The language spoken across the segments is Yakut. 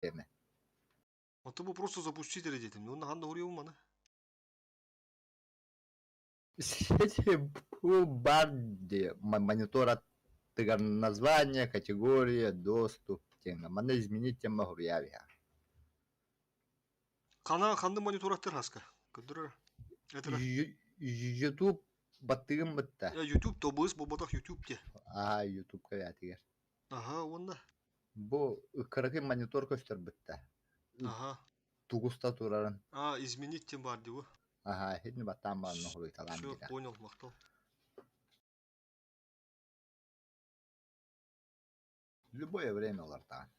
Время. А то просто запустить эрэ диэтим. Уонна ханна уруйабын маны? Сети баар дии монитор аттыгар название, категория, доступ диэҥҥэ. Манна изменить тема суруйаар Хана ханны монитор аттыр хаска? Көрдөрөр. Этэрэ. YouTube баттыгын бытта. YouTube тобуыс буолбатах YouTube те. Аа, YouTube кэбээтигэр. Аха, уонна? Бу кыракый монитор көстөр бытта. Аха. Тугуста турарын. А, изменить тем бар дии Аха, итини баттаан баран хоруйталаан Все, понял, махтал. Любое время олортаан.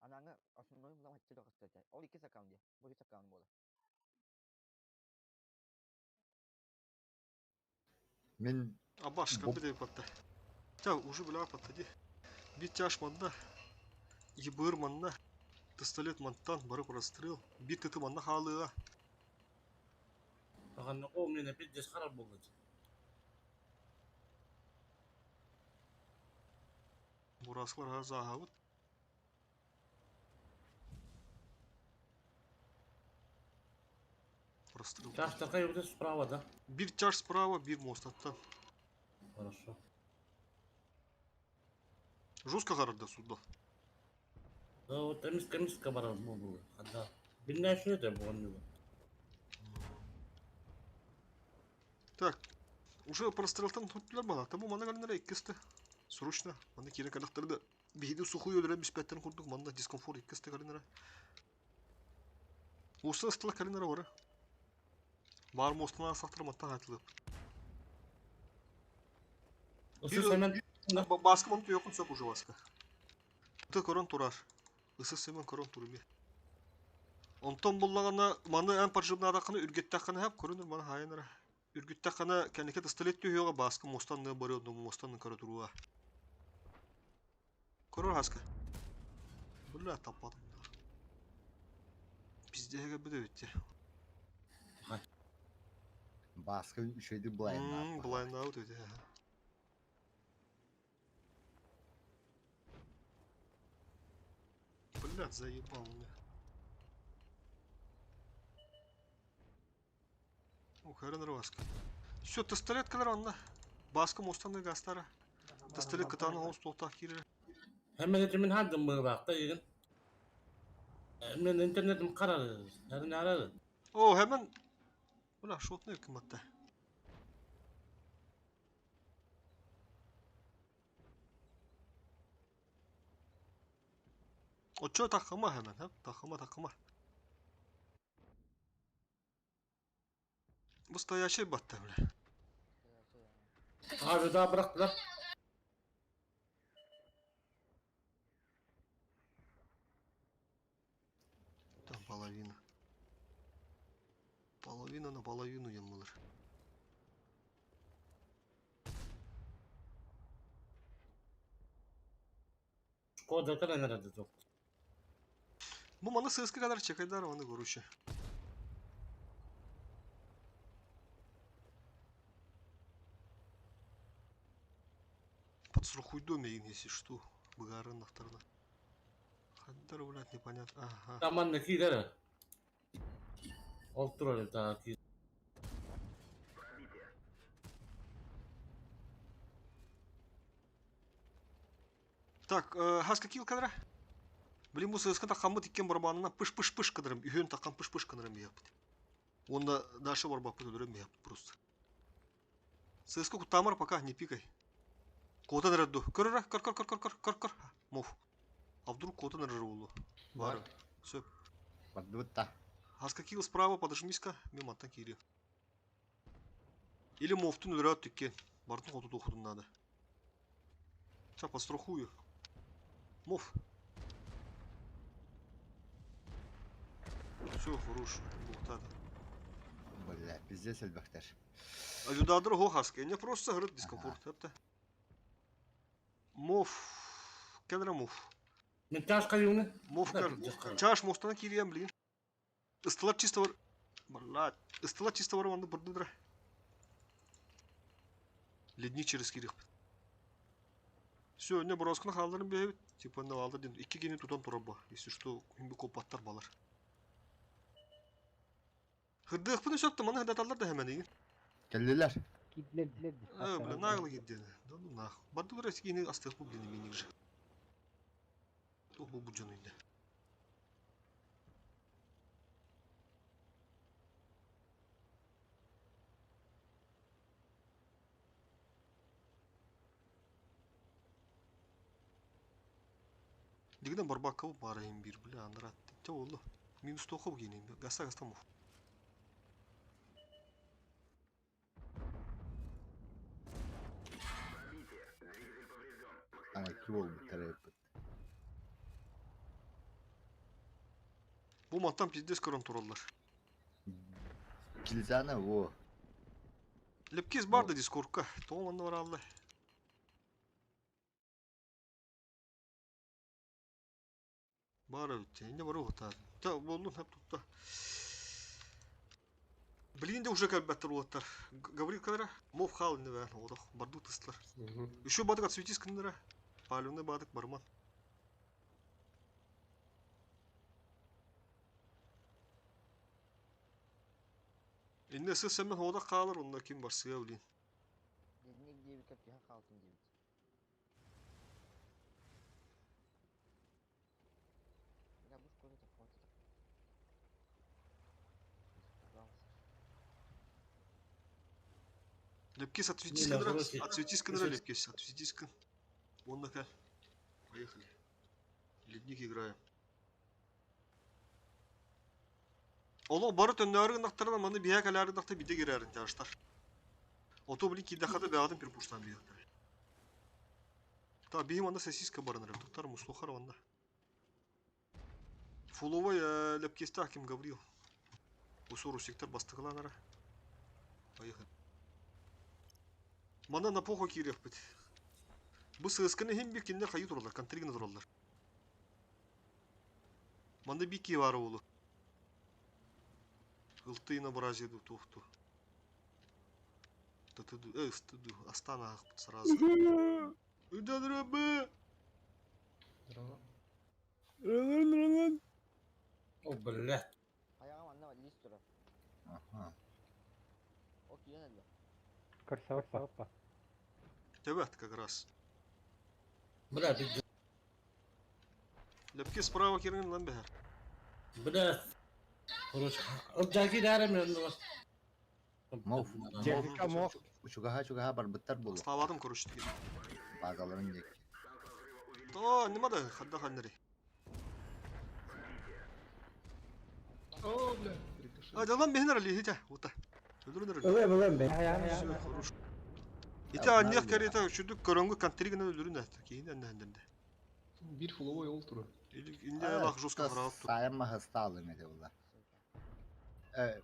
Анаҥы основной булан хаччы дохостата. Ол иккис аккаунт дии. Бу үс аккаунт буолар. Мин Абаш, бу компьютер патта. Ча, уже бля патта ди. Бит чаш манна. Ебыр манна. Пистолет мантан бары прострел. Бит тыты манна хаалыа. Даҕаны о мин опять здесь харар буолла дии. Бураскалар зааһабыт. Прострел. Чаш такая вот справа, да? Бир чаш справа, бир мостаттан. Хорошо. Жестко харарда судда. Да вот эмиска эмиска барар буолла. Да. Билнэ что это буолла. Так, уже прострелтан туттулар бала. Табу манна калинара иккисте. Срочно. Манна киирэн кэлэхтэрдэ. Биһиги сухую өлөрөн биспэттэрин курдук манна дискомфорт иккисте калинара. Уста ыстыла калинара бары. Баар муостана сахтар маттан хатылып. Баска манту йокун сөп уже баска. Ты көрөн турар. Ысы Семен көрөн туруми. Онтон буллаҕына маны эн поджибнаадаххына үргэттэххинэ хэп көрүнүр маны хаайынара. Үргүттэххинэ кэнники пистолет түһүөҕэ бааска муостан ныа барыа муостан көрө туруа. Көрөр хаска. Бля таппатым. Пиздеһэ кэлбит эбит дии. Бааска үчүгэйдик былайыннаабыт. Былайыннаабыт эбит. Блядь, заебал меня. О, херен Баска. Все, пистолет кэлэр онно. Баска мостаны гастара. Пистолет кытааны оҕус туохтаах киирэр. Hemen этимин хардым быылаахта игин. Мен интернетим карар, херин арар. О, hemen Бля, шотный кыматта. Оччо таххыма hemen, ha? Таххыма, таххыма. Бу стоячий батта, бля. Abi daha bıraktılar. Там половина. Половина на половину еммылыр. Шкода кэлэн эрэ суох. Бу маны сыыска кадar чекайдар оны короче. Подстрахуй мейин, если что. Быгарын нахтарна. Хандар, блядь, непонятно. Ага. Таманна киирэр. Ол турар да киир. Так, хаска кил кадра? Блин, бу сыыска тахаммыт иккен барбанына пыш-пыш-пыш кыдырым. Үһүөн таххан пыш-пыш кыдырым яппыт. Онда дальше барбаппыт өлөрөм яппыт просто. Сыыска куттаамар пока не пикай. Куотан эрэр ду. Көр эрэ, көр көр көр көр көр көр көр. Мов. А вдруг куотан эрэр буолуо. Бар. Сөп. Бардыбыт да. Хаска кил справа подожмись-ка, мен мантан киириэм. Или мовтун өлөрөөт тиккен. Бартын хоту тухутун надо. Сейчас пострахую. Мов. Все, хорош. Буктады. Бля, пиздец элбэхтэр. Аюдадыр хо хаска. Не просто гырыт дискомфорт. Эпте. Мов. Кедра мов. Мин таас хайыыны. Мовкар. Чаш мостана киириэм блин. Ыстылар чисто бар. Блядь. Ыстылар чисто бар манны бырдыдыра. Ледник через киириэхпит. Все, не бороскуна хаалларын бэйэбит. Типа на алды дин. Икки кини тутан турар ба. Если что, күн копаттар балар. Хырдыахпын сөптө, маны хырдаталлар да хэмэн Кэллилэр. Кидлер. Э, бля, нагло кирдиэн. Да ну нах. Бардылар эскини астыах бу блин миник же. Туох бу дьон инде. Дигинен барбакка бу баарайын бир бля андрат. Те болду. Минус тоқы бу кейин. Гаста гаста мух. Ана ки буолбуттар эбиппит. Бу мантан пиздец көрөн тураллар. Килзана во. Лепкис бар да дискордка. Тоҕо манна бараалла. Бар эбит. Инне бару хутаар. Та боллун хап тутта. Блин де уже кэлбэттэр уолаттар. Гаврил кэлэрэ. Мов хаал инне бээн оҕодох. Барду тыстылар. Еще бадык отсветись кыннара. Палевный бадык барман. Инне сыс сэмэн оҕодох хаалар онно ким барсыа блин. Ледник диэбиккэ түһэн хаалтым диэбит. Бля, бу шкода хватит. Испугался. Лепкис отсветись Не, кыннара. наоборот, Отсветись кыннара Лепкис. Отсветись кын. Онно кэл. Поехали. Ледник играем. Оло бары төннөөрү гыннахтарына маны биһэ кэлээри гыннахта биде кирээрин тяжтар. Ото блин кидахата бэҕэтин перепуштан биһэктэр. Та биһи манна сосиска барынар туттар муслухар манна. Фуловой лепкестах ким Гаврил. Усуру сектор бастыгыланара. Поехали. Манна на похуй киириэхпит. Бу сыысканы иһин бир кинилэр хайыы тураллар, контригына тураллар. Манна бики баар уолу. Ылтыйна бразиду туохту. Татыду, ыстыду, Астана сразу. Үдәдірәбі! Здорово. О, бля. Айаҕым анна лист турар. Аха. Ол киирэн өллө. Көрсө Тебет как раз. Бля, пиздец. Лепке справа кирген лан бәһәр. Бля. Короче, жаки дәрі мен Мов. Техника мох. Учугаха чугаха барбыттар булу. Славадым, короче, деген. Базаларын диэки. То, нема да, хадда ханнери. О, бля, рикошет. А, да лан бәһнер али, хитя, вот. Өлөрөнөр. Ылы ылы бе. Все, хорош. Ити аннех карета шүдүк көрөнгө контригин өлөрүн әт. Кейин әннәндерде. Бир фуловой ол турар. Или инде лах жестко харап тур. Сайын махасталың эте була. Э,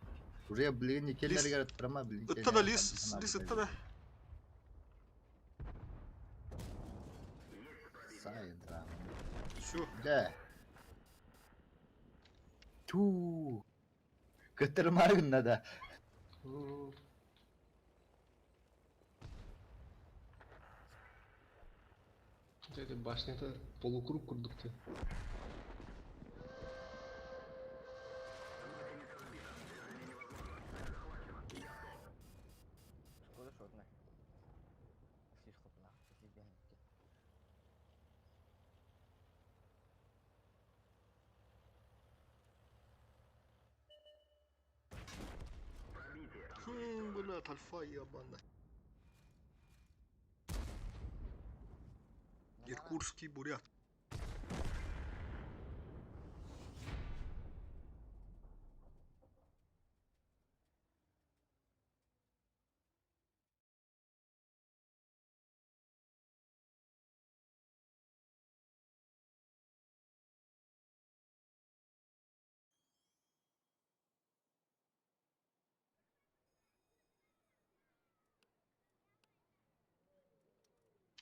уже билигин икеллергер турама билигин. Ытта да лис, лис ытта да. Сайын турама. Все. Да. Ту. Көтөрмагын да. О, Вот эта башня-то полукруг курдук-то. Шкода шотная. Слишком нах, если бегать. Хм, бля, тальфа ебаная. Иркутский бурят.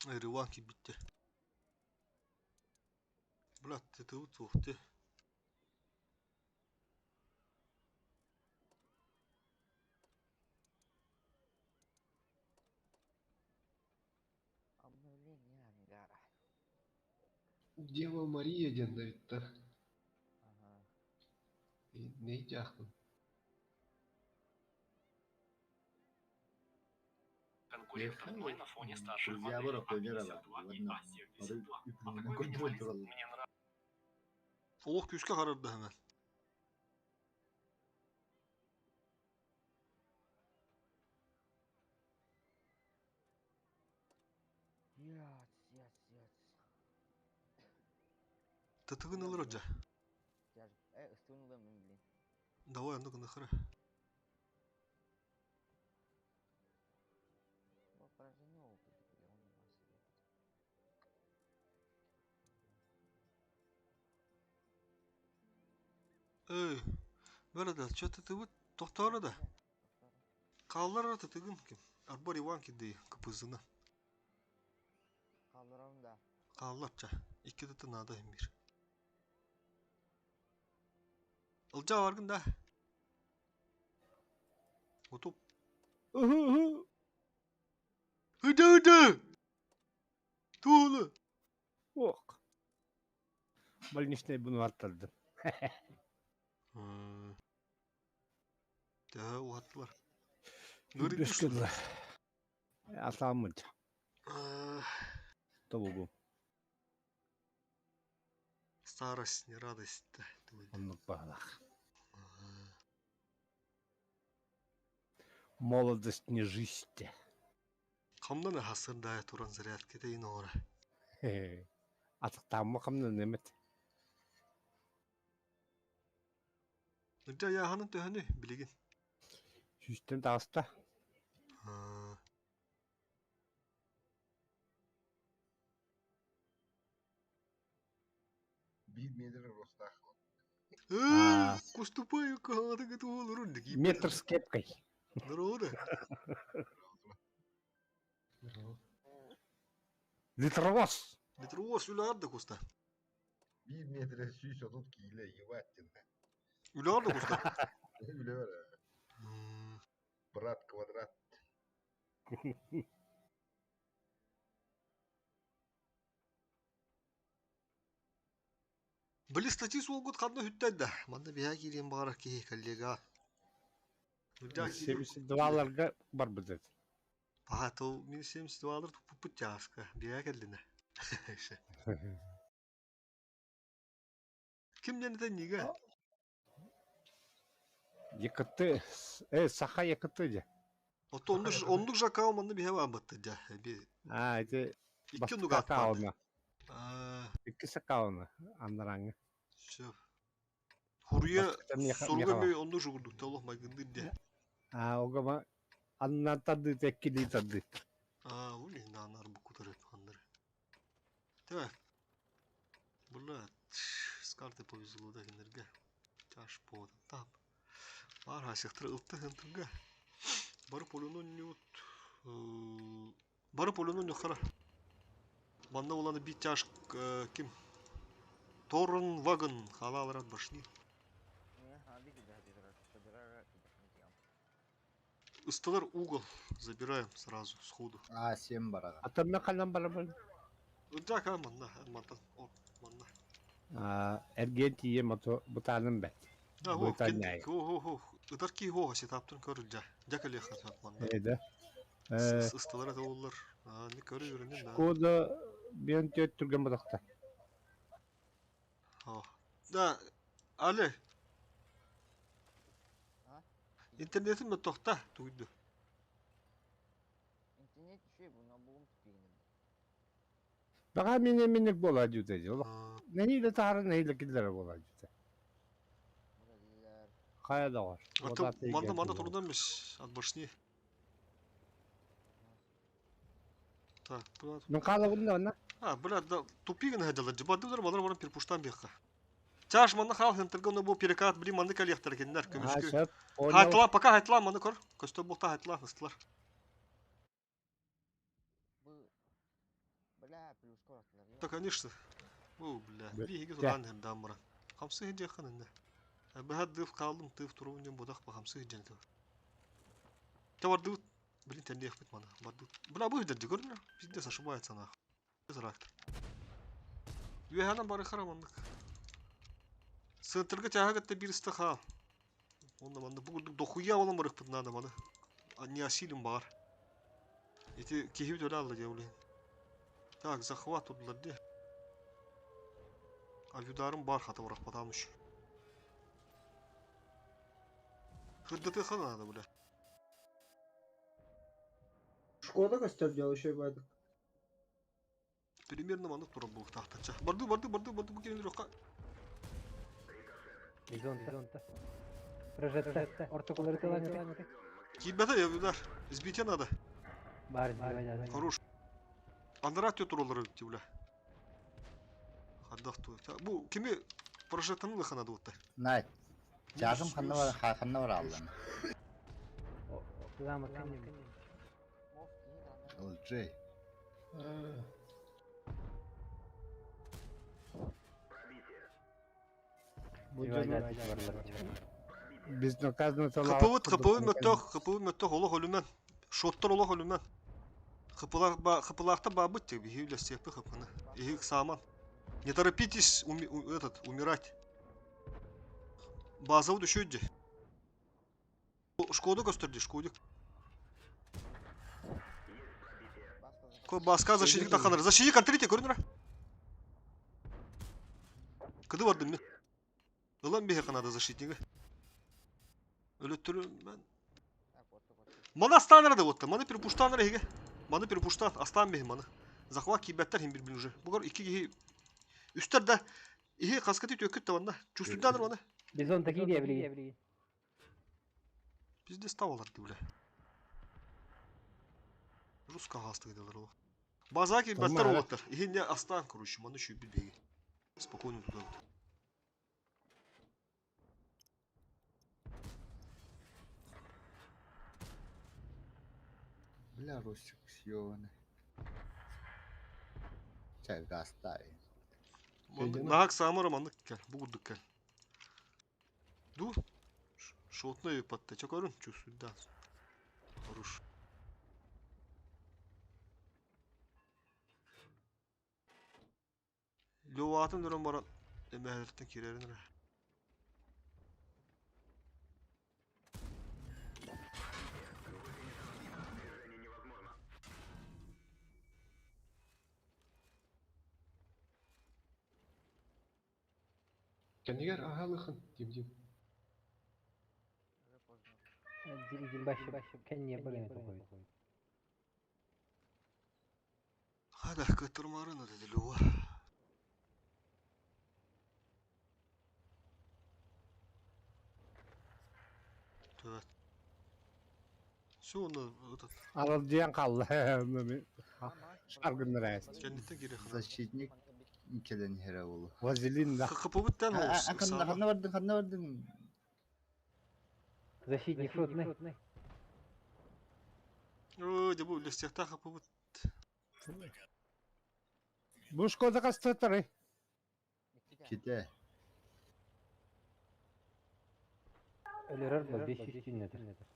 Реванки битте. Блядь, ты тут ты. Обновление ангара. Дева Мария диэн эбиттэр. Ага. Нейдяхпын. Конкурент на фоне старших Друзья моделей вора А52 и А72. А такой контроль минимализм тураллар. мне нравится. Олох күүскэ харарда хана. Yes, yes, yes. Татыгын ылыр жа. Э, ыстыын ылыам блин. Давай оннук ынахара. Бу поражение опыт, бля, он у нас. Эй, бәрі что ты вот тохторо да. Хааллар татыгын ким? Арбор Иван кидей кыпызына. Хаалларам да. Хааллар ча. Икки да надо бир. Ылжа баргын да. Отуп. Ыда ыда! Туолу! Ох. Больничный буну аттырдым. Төһө уһаттылар. Үс кылла. Атаммыт. Тобугу. Старость, не радость. Оннук баҕалаах. Молодость не жизнь. Хамнан хасыр да туран зарядка да ин ора. Атыктаамма хамнан эмет. Ныржа яханын төһөнү билигин. Сүүстэн таҕыста. Биир метр ростаах. Куступай каһаатыгы туолурун дики. Метр с кепкой. Здорово. Здорово. Литровоз. Литровоз үлээр да куста. Биир метр 130 киилэ ебать диэн. Үлээр да куста. Үлэ бар. Брат квадрат. Били статис уолгут ханна хүттэн да. Манна биһа киириэн баҕарар киһи коллега. 72-ларга барбыт этэ. Аха, тыл мин 72-лар туппуппут чааска. Биһа кэллинэ. Ким диэн этэ нига? Якыты, саха якыты дьэ. Ото оннук оннук жакао манна биһа баамматты дьэ. Би А, ити икки оннук аат баар. аккауна. Аа, Иккис аккауна аннараҥҥа. все. Хуруйа Бастакыта миэхэ суруга миэхэ ми оннук жугурдук олох майгындыр дьэ. А, огама аннан тардыы теккилии тардыы. Аа, ули наанар букутар ханнар. Так. Була с картой повезло да кинерге. Чаш по там. Бар хасыктыр ылты хынтырга. Бары полюнун нют. Бары полюнун нюхара. Манна уланы бит чаш ким? Торн вагон халалрат башни. Ыстылар угол забираем сразу сходу. А, 7 бараға. Атамна ханан барабын. Ыджака манна, мантан, о, манна. А, эргиэн тиийэ мото бутааным бэт. Да, хо, Бутаняй. хо, хо, хо. Ыдар ки хо, сетаптын көрүл жа. Жа кэлиэх манна. Э, да. Э, Ыстылар это оллар. А, не көрү жүрүнүн да. Кода биэн төт түргэн бодохта. Хо. Да, але. А? Интернетим тохта туйду. Интернет еще бу, но бугум тупигин. Баҕа мине миник буола дьүтэ дьэ. Нэһиилэ таһара нэһиилэ киллэрэ буола дьүтэ. Мураллар. Хайа доҕор. Аты манна манна турдан бис от башни. Так, бля. Ну хаалабын да онна. А, бля, да тупигин хадалар. Жибадылар балар баран перепуштан бияққа. Чаш манна хал хынтырга оны бу перекат били манны коллектор кеннер А, көмүскү. сөп. Понял. Хайтла, пока хайтла манны көр. Көстө булта хайтла ыстылар. Бу бля, плюс коротlar. Да, конечно. О, бля, биһиги тутаан иһэрдээн баран. Хамсыы сылдьыаххын иннэ. Быһа дыыф хааллым, тыыф турубун диэн бодох ба хамсыы сылдьан этэ. Те бардыбыт, блин, тэнниэхпит маны. Бардыбыт. Бля, бу иһдэрди көрүнэ. Пиздец, ошибается нахуй. Трактор. Үөһэнэн барыхара маннык. Центрга тяга кытта биир ыста хаал. Онно манна бу курдук дохуя буолан барыахпыт наада маны. Не осилим баҕар. Ити киһибит өлө алла дии ол иһин. Так, захват турдулар дии. Авиударым баар хата бырахпатаам үчү. Кырдатыахха наада бля. Шкода көстөр дьол еще бардык. Примерно маннык турар буолуохтаахтар. Чэ, барды, барды, барды, барды, бу киирэн үрүөххэ. Бизонта. Прожекта. Ортокулары тылан. Киирбэтэ, я Избитие надо. Бар, бар, Хорош. Анараа өттө тураллар эбит бля. Хардах ту. Бу кими прожектаны лыхана дуотта. Найт. Чаасым ханна бар ханна бар аллан. Лама LJ. Безнаказанно ХПВ ХПВ мөттөх, ХПВ мөттөх олох өлүмэн. Шоттор олох өлүмэн. ХПлах ба ХПлахта бабыт те биһи үлэсиэппи ХПны. Иһи саман. Не торопитесь уми, этот умирать. Базовый düşüydü. Шкоду көстөрдү, Шкодик. Баска защитник таханар. Защитник контрите, көрүнүр. Кыды бардым мен. Ылан бихе канада защитниги. Өлөттөрү мен. Маны астан да отта. Маны перепуштан эге. Маны перепуштан астан бихе маны. Захват кийбеттер хим бир уже. Бугар iki кихи үстер да ихи каскаты төкүт да ванна. Чувствуйданыр маны. Бизон такие диэбили. Бизде ставалар дибиле. Руска хастык дилер ол. База кийбеттер олаттар. Ихи не астан короче, маны şu bir беги. Спокойно туда. Бля, Русик съёбаный. Чай гастай. Нахак самара маннык кел, бу курдук кел. Ду. Шотны патта чакарын чувствует, Хорош. Леватын дөрөн баран эмэһэлэртэн киирэрин эрэ. Кэннигэр аһалыхын дим-дим. Дим башып кэнне баганы токой. Хада кытырмарын dedi Лева. Evet. Все оны этот Аралдыян қалды. Шаргыннар әс. Кеннеттен кире Защитник келен хере болу. Вазелин да. ХПВ-тен Ханна ханна бардың, ханна бардың. Защитник шотный. Ой, де бу лестехта ХПВ. Бу шкода кастатары. Ките. Өлөрөр бу 500 түйнөтөр.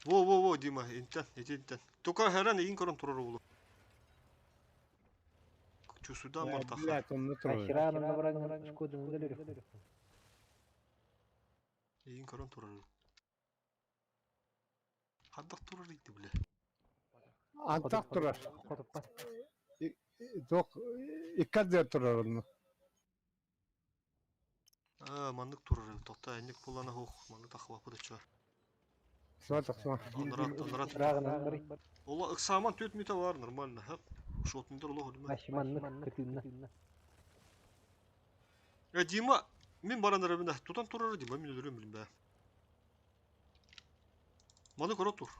Во, во, во, Дима, интен, интен. Только херен ин көрөн турар болу. Чусуда мартаха. Блядь, он на трое. Хиранын барагын Шкоданы өлөрөр. Ин көрөн турар. Хаддак турар ити биле. Антак турар. Ток иккадер турар оны. А, маннык турар. Токта энник булана хух, маннык тахва бу ча. Суатак суа. Анрат, анрат. Рагын Ола ыксаман 4 мүтө бар нормально. Хап. Шотундер олох өлмө. Башыманнык кытыынна. Э, Дима, мен баран рабина. Тутан турар Дима, мен өлөрөм билим бе. Маны көрө тур.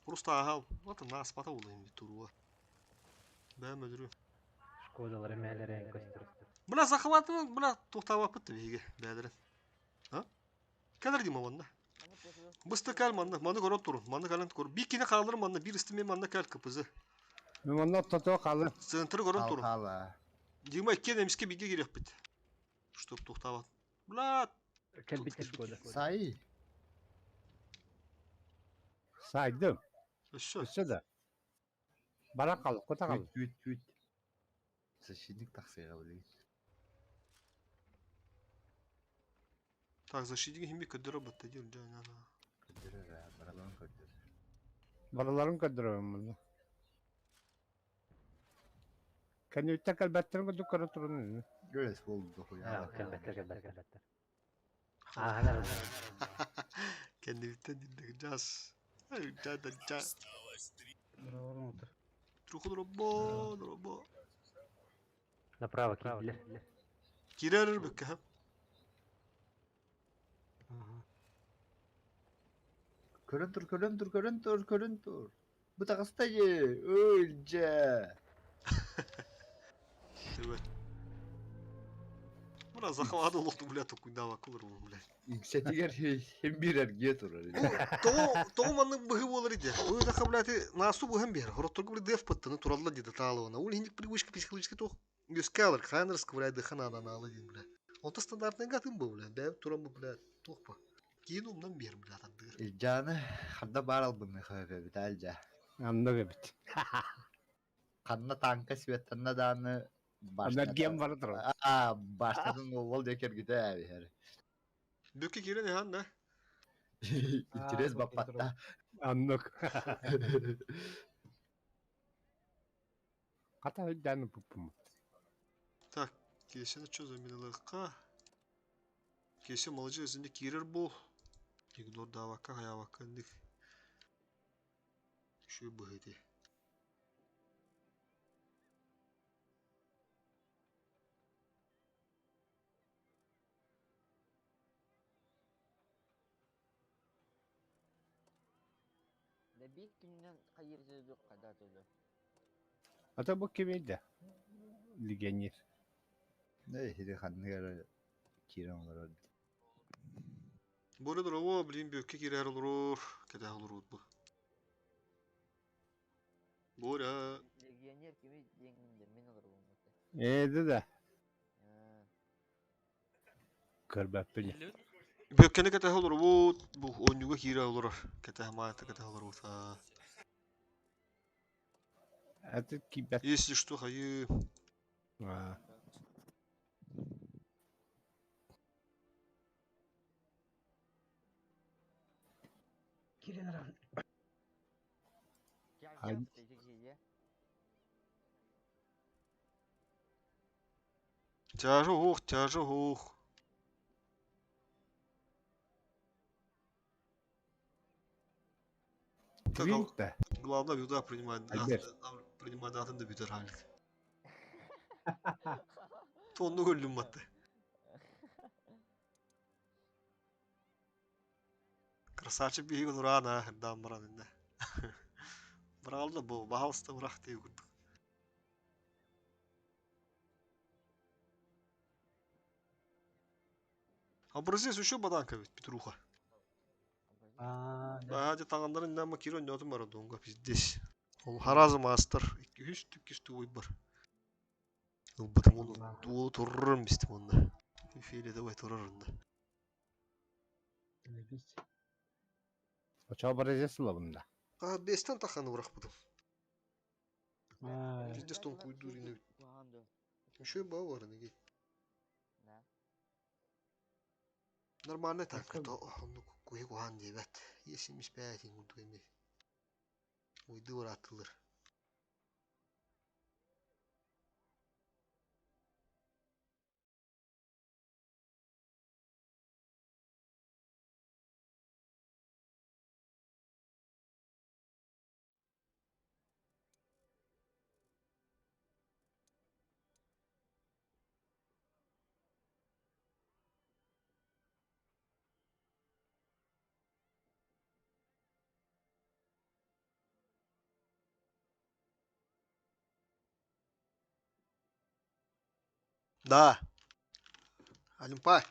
Просто ага, вот нас пата улайын туруа. Бәм өлөрөм. Шкодалар эмэлere көстөр. Бля захватывал, бля тухтава пытты биге, бәдерин. А? Келер Дима манна. Бысты кел манна, маны көрө тур. Маны калан көр. Бикине калыр манна, бир истеме манна кел кпз. Манна тото халы. Центры көрөн Хал турун. хала. Дима иккиэн эмискэ бииргэ киириэхпит. Чтоб тухтаабат. Блядь. Кэлбит Шкода. Сай. Сайдым. Өссө. Өссө да. Бара хал, кута хал. Күт күт күт. Защитник тахсыга билигин. Так, защитник химик көдөрө батта диир дьэ на. Көрдөрөр аа, бараларын көрдөрөр. Бараларын көрдөрөбүн муну. Кэнниттэн кэлбэттэрин курдук көрө турун. Görес болду хуя. Кэлбэттэр, кэлбэттэр, кэлбэттэр. Ааһан Кэннибиттэн диндэг жас. Жа да жа. Труху дробо, дробо. Направо киирдилэр. Кирер бүккэ. Көрөн тур, көрөн тур, көрөн тур, көрөн тур. Бу таҕыста дии, өлдьэ. Evet. Мына захват олохту, блядь, токуйдаава кулар блядь. Иҥсэтигэр хим биир эргийэ турар. Тоҕо тоҕо маннык быһыы буолар иде. Бу даха, блядь, наасту быһан биэр. Хоротторго, блядь, деф пыттаны туралла диде таалыбана. Ол иһинник привычка психологически туох үөскэ хаан расквырай дыхан анаалы диин, блядь. Онто стандартный гатын бу, блядь. Бэйэм туран бу, блядь, туох ба. Киин умнан биэр, блядь, ардыгыр. Илдьааны ханна баар албынны хөбөбүт Альдьа. Аннык эбит. Ханна танка светтанна дааны Энергиям бара турар. Аа, башнатын ол диэки эргитэ эбиһэр. Бүккэ киирэн иһэн да. Интерес баппатта. Аннык. Хата өйдөөн пуппум. Так, Кесені что заменилыққа? Кесе молодец, өзінде кирер бол. Игнор давакка, хаявакка, ндик. Şu быһыты. Да биир күнүнэн хайыр сыдык хада төлө. Ата бу ким edi? Легионер. Не, хири ханныгар киирэн олорор. Бори дрово, блин, бүккэ кирер олорор. Кэтээх олорут бу. Боря. Легионер кими диэҥҥин мин олорбум этэ. Эди да. Аа, Көрбөппүн. Бүккэни кэтээх олорбут. Бу онньуга киирэ олорор. Кэтээх маайта кэтээх олорбут. А. Это кибет. Если что, хайы. А. Кирин Ай. Киһи киһи Тяжу ух, тяжу ух. Так, Твинт да. главное бюда принимать, Альберт. принимать атын да бүтер халик. Тонну көллүм батты. Красавчик биһиги урана хырдаан баран инне. Быралды бу, баһалыста бырах дии курдук. Образец еще баданка ведь, Петруха. Баһа таңандарын иннама киро нөтүм бар донга пиздец. Ол харазы мастер 200 түккис туй бар. Ылбытым оны туолу турурум бистим онда. Филе давай турурунда. Очо образец лабында. А бестен таханы урах будым. Пиздец тон куйдурины. Еще ба бар неге. Да. Нормально так, то онну куй кухан дебет. Есимиш бәйтин курдук эми. Уйды баратылыр. Да. Алимпай.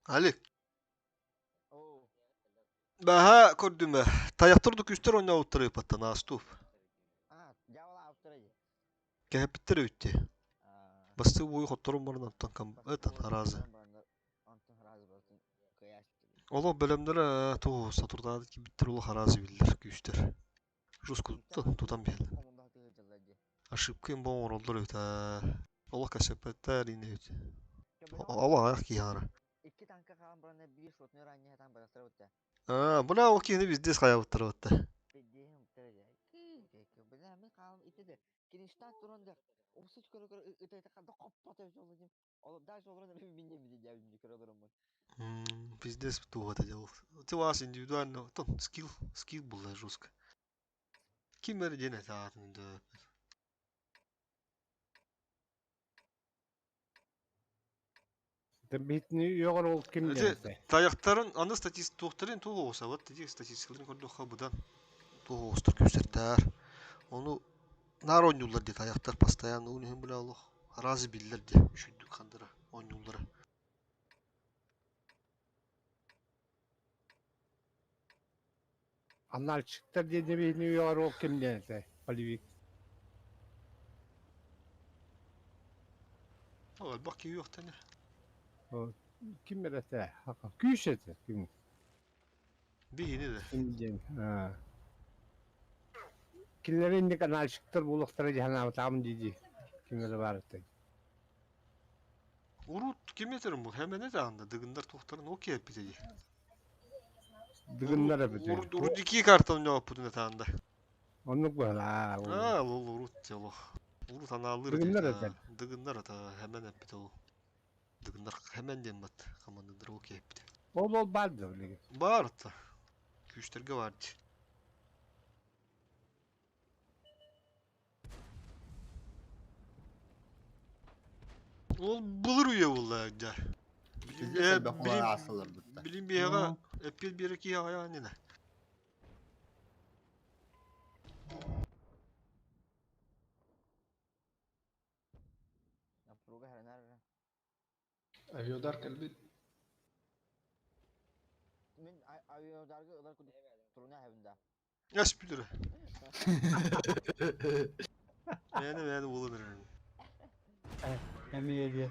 Алик. Оо. Баха көрдүмэ. Тайахтар да күүстэр оонньообуттара ыыппаттан аастууп. Кэһэппиттэр эбит дии. Бастыы буойу хотторон баран онтон кам этот араазы. Олох бэлэмнэрэ тугу сатурдаады киирбиттэр олох араазы биллэр күүстэр. Жестко тутан биһэллэр. Ошибка им оҥороллор эбит аа. Олох кэсэппэттэр иин эбит. Олох аҕыйах киһи аара. Аа, бля ол киһини везде хайабыттар эбит. Пиздец туох этэ дьэ ол. Ты вас индивидуально, там скилл, скилл булла жестко. Ким эрэ диэн этэ аатын өйдөөбөппүн. Битни үөҕэр ол ким Ити диэн этэй? тайахтарын аны статист туохтарын туох оҕусабыт ити статистикаларын көрдөххө быдан туох оҕустар күүстэртээр. Ону наар оонньууллар дии тайахтар постоянно уун иһин бля олох араас биллэр дии үчүйдүк хандара оонньууллара. Анальчиктар диэн биһини үөҕэр ол ким диэн этэй? Полевик. Ол элбэх киһи үөхтэнэр. Ким эрэ этэ? Күүс этэ ким? Биһини да. Ким диэн? Кинилэри инник аналитиктар буолуохтара дии санаабатаҕым дии-дии. Ким эрэ баар этэ. Урут ким этэрин бу? Хэмэнэ даҕаны дыгыннар туохтарын ол киһи дии. Дыгыннар эбит. Урут икки картаны ньооппутун этаанда. Оннук быһалаа. Аа, ол урут олох. Урут анаалыыр Дыгыннар этэр. Дыгыннар ата хэмэн эппит ол. Дыгыннар хэмэн диэн бат хамандыдыр ол киһи эппит. Ол ол баар да билигин. Баар ата. Күүстэргэ баар дии. Ол былыр үйэ буолла дьэ. Билим биһиэхэ эппиэт биэрэ киһи аҕайа анньына. Авиадар кэлбит. Эс бүтүрэ. Бэйэни бэйэни уолун эрэрин. Эмиэ диэ.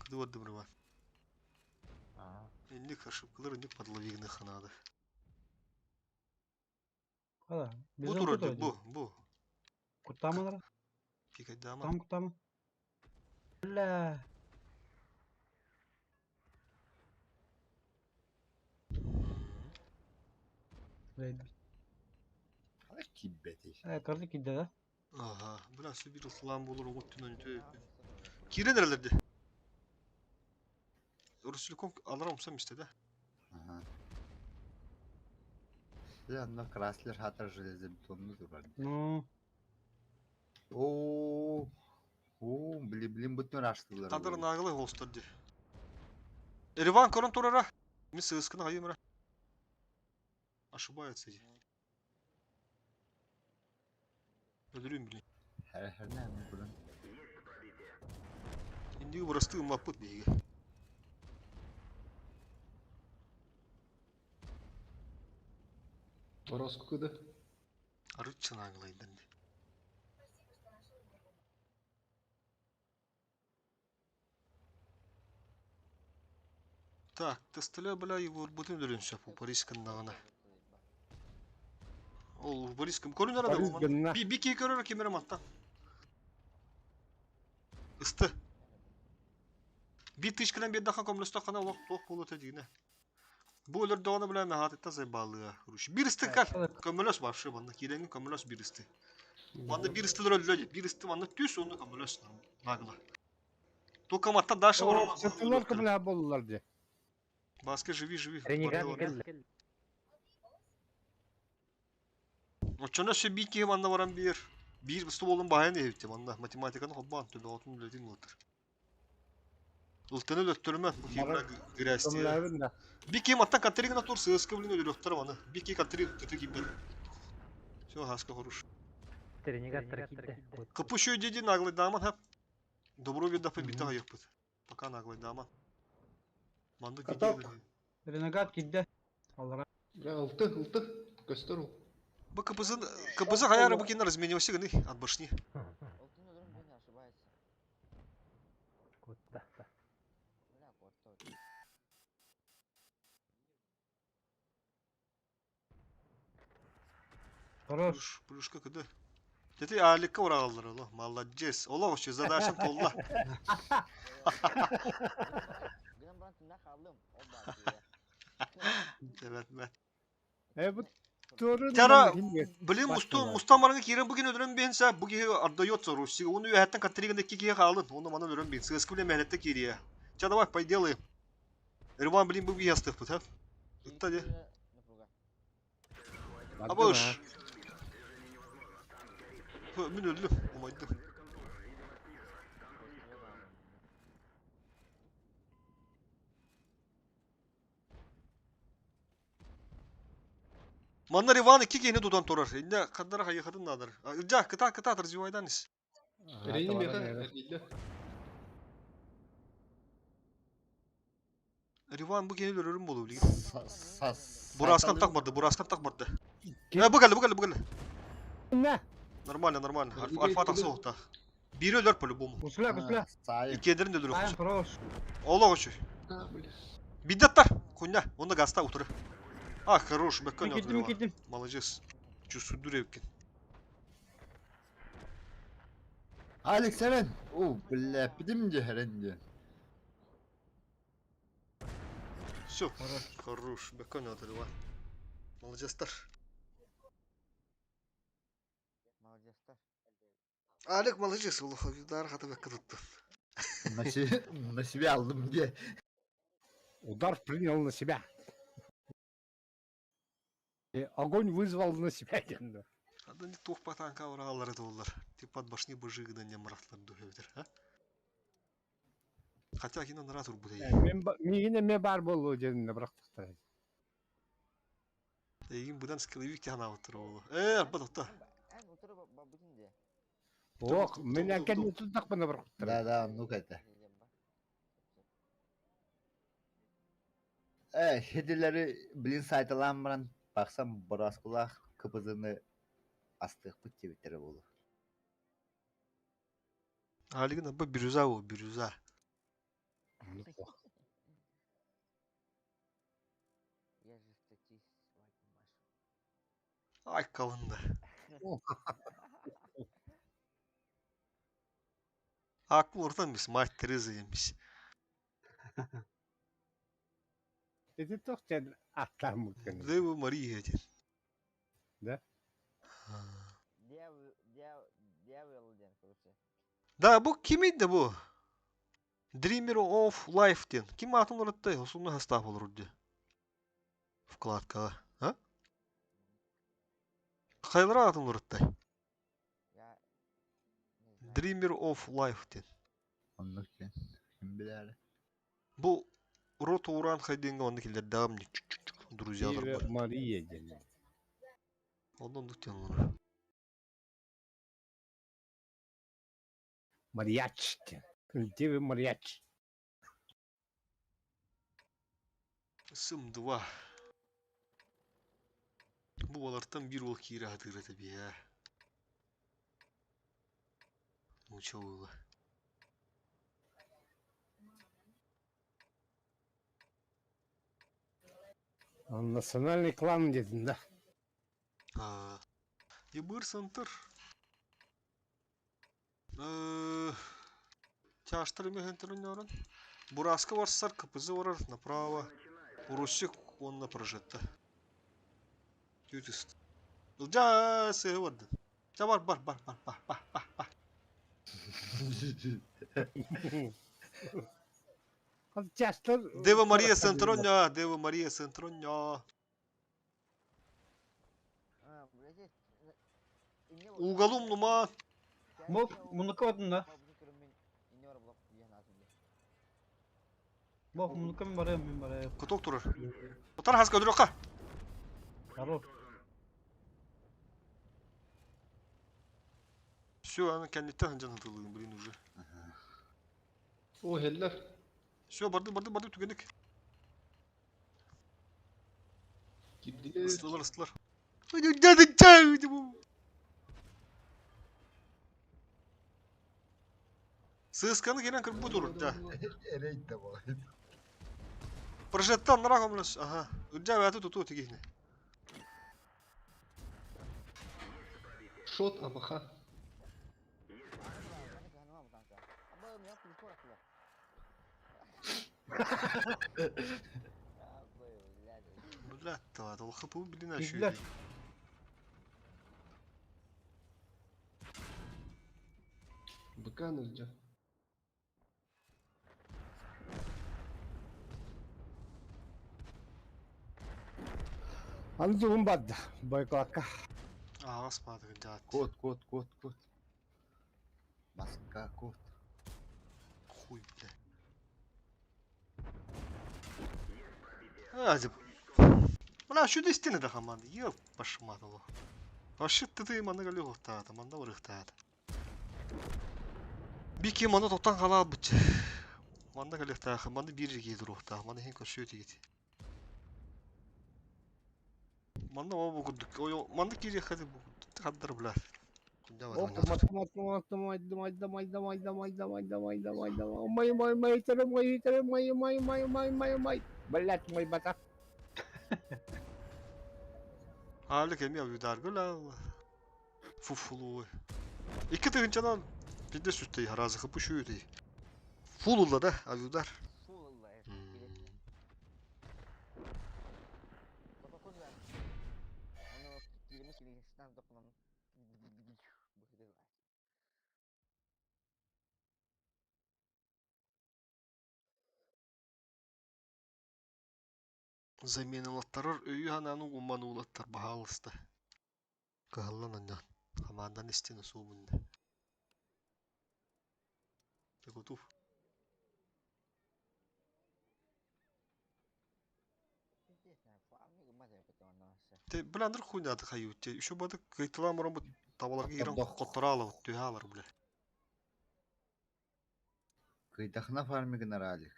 Кыды бардым Роман. Инник ошибкалар инник подловигных надо. Ала, Бу турар бу, бу. Куттаамалар. Пикайдаама. Там куттаама. Бля. Киббети. Кырды кидде да. Ага, бля, сибир ислам болор оҕут түнөн Киирэн эрэлэрди. Руссельком алара умсам истэ да. Ага. Дьэ, онно Краслер хатар железобетонну турар. Ну. Оо, оо, били билин бутун аштылар. Хадыр нагылы хостор ди. Ереван көрөн турара. Мин сыыскын айым ра. Ошибается ди. Өлөрүм били. Хэр-хэрнэ булан. Индиги бырастыы ыммаппыт биһиги. Бороску кыды. Арыт чынааҥылайдан ди. Так, тестеле бля Егорбутун өлөрүн сөп Борис гыннаҕына. Ол Борис ким көрүнэр да Борис гынна. Би би киһи көрөр ким эрэ мантан. Ысты. Би тычканан биэрдэххэ көмөлөстөххүнэ олох туох буолуо этэ дигинэ. Бу өлөрдөҕүнэ бля наһаатыттан сайбаалыа. Короче, биир ыстык кал. Көмөлөс вообще манна киирэҥҥин көмөлөс биир ысты. Манна биир ыстылар өллө дии. Биир ысты манна түс уонна көмөлөс нагло. Только маттан дальше О, сытылар көмөлөһө буоллулар дии. Баска живи, живи. Ренегат Барда кэллэ. Оччоно өссө биир киһи манна баран биэр. Биир стволун баайан иһиттим манна. Математиканы холбоон төбөҕүтүн үлэтин улатыр. Ылтаны өлөттөрүмэ бу киһи Бары грязтиэ. көмөлөһөбүн да. Би киһи маттан контригына тур сыаска блин өлөрүөхтэрэ маны. Би киһи контриг тыты киирбэт. Все, хаска хорош. Ренегаттар киирдэ. Кыпы еще диди наглый даман хап. Добро видно побита айыппыт. Пока наглый дама. Манды Каток. Ренегат киирдэ. Аллара. Бля, ылты, ылты. Көстөр ол. Бу КПЗ КПЗ хайара бу кинер разменился гыны от башни. Алтын өлөрүм диэн ошибается. Кутта. Бля, куотта. Хорош. Плюшка кыды. Тети Аликка урагаллар оло. Молодец. Олох вообще задачам толла. Гынан баран тында хааллым. Ол баар дии. Evet ben. Э бу турун Тара блин Башня мусту мустамарга киирэн бу кини өлөрөн биэнсэ бу киһи отдается Руси. Оны үөһэттэн каттеригин икки киһи хаалын. Оны манан өлөрөн биэн. Сыаскы биле мэһэлэтте киириэ. Ча давай поделаем. Ирван блин бу киһи астыхпыт ха. Ытта де. Напруга. Абыш. Мин өлдүм. Умайдым. Маннар Иван икки киһини тутан турар. Инде хандара хайыхатын наадыр. Ылдьа кыта кыта развивайдан ис. Рейни меха эргиллэ. Риван бу киһини өлөрөрүм болу билигин. Сас. Бураскан так барды, бураскан так барды. Э, бу кэллэ, бу кэллэ, бу кэллэ. Не? Нормально, нормально. Альфа, альфа тахса оһта. Бири өлөр по-любому. Кусля, кусля. Сайын. Иккиэдэрин да өлөрөр. Айан хорош. Олох үчүй. А, бля. Биддаттар. Кунья, онда гаста утыры. А, хорош, бэккөн Мин киирдим, мин киирдим. Молодец. Чувствую эбиккин. Алекс Эрен. О, бля, пидим де Эрен де. Все, хорош, бэккөн отырыва. Молодецтар. Молодецтар. Алек молодец, олох дар хата бэккэ тутту. На себе, на себя алдым де. Удар принял на себя. И огонь вызвал на себя. диэн. Ада не туох патанка ураалары доллар. Типа от башни быжыгына не мрахлар дуһэбитер, а? Хотя кино нара турбут эй. Мен миигин эмиэ баар буолуо диэн бырахтахтара. Эйигин быдан скиловик тянаабыттар оолу. Э, арба тохто. Эн утары бабытын де. Ох, мин әкәнне тутахпына бырахтара. Да, да, ну-ка это. Э, хедилери блин сайталаан баран бахсан бораскулаах кыбызыны астыахпыт диэбиттэрэ буолуо. Алигин арба бирюза ол, бирюза. Я же статист, лайк Машу. Ай, калында. Акыл ортан бис, мать Тереза емис. Ити туох диэн ааттааммыт гына. Дева Мария диэн. Да? Дьявол, дьявол, дьявол диэн, короче. Да, бу кимий да бу? Dreamer of Life диэн. Ким аатын уларыттай, осунна хастаах олорор дии. Вкладкаҕа. А? Хайлара аатын уларыттай. Я не знаю. Dreamer of Life диэн. Оннук диэн. Ким билээри. Бу рот ууран хайдыҥҥа онно киллэрдэҕим дии. Друзьялар Дева бар. Мария диэн. Онно оннук диэн олорор. Марьяч диэн. Дева Марьяч. Сым 2. Бу олортон биир уол киирэ сатыыр этэ биэ. Нуучча уола. Национальный клан диэтин да. А, Ебыр Сантыр. Чаштар мехентерин Бураска барсар, КПЗ барар, направо. Урусик он на прожетта. Тютист. Ылдьа сыһы барды. Ча бар бар бар бар бар бар бар бар. Чаштар Дева Мария Сентроня, Дева Мария Сентроня. А, блядь, Уголум нума. Бу мунука бардым да. Бу мунука мин барайым, мин барайым. Куток турар. Утар хаска өдөрөкка. Хорош. Все, аны кэнниттэн сылдьан хатылыгын, блин, уже. О, хеллер. Все, барды, барды, барды, түгенник. Кирдилер. Ыстылар, ыстылар. Сысканы кэлэн кырбыт урут да. Эрей да баҕайы. Прожеттан нара көмөлөс. Аха. Үрдэ бәті туту тигихне. Шот АВХ. Блядь, това, ол хапу блин Кирдилер. ащу. Быкан ылдьа. Аны тугун барды. Бойкотка. Ағас бады жат. Кот, кот, кот, кот. Маска, кот. Хуй, бля. А, деп. Бля, şu destini de хаманды. Еп, башмадылы. Вообще ты маны галюхтаата, манда урыхтаата. Бики маны тоттан қала бит. Манда галюхтаах, маны бир жерге дурухтаах, маны хин көршө тигит. Манда о бугудук. Ой, манда кире хады бугудук. Хаддар бля. Ох, мат мат мат мат мат мат мат мат мат мат мат май май май тары май тары май май май май май май. Блять, мой бата. Али кеми авюдар гула. Фуфулу. Икки тыгынчанан пиде сүттей харазы хыпы шүйдей. Фулула да авюдар. Заменалаттарар өйү ханану умман улаттар баһаалыста. Кыһаллан аннан. Хамаандан истин суубунна. Ты готов? Те бландыр хуйнады хаю те. Еще бады кыйтыла мурун бу табаларга иран котторала түйалар бля. Кыйдахна фармигин аралик.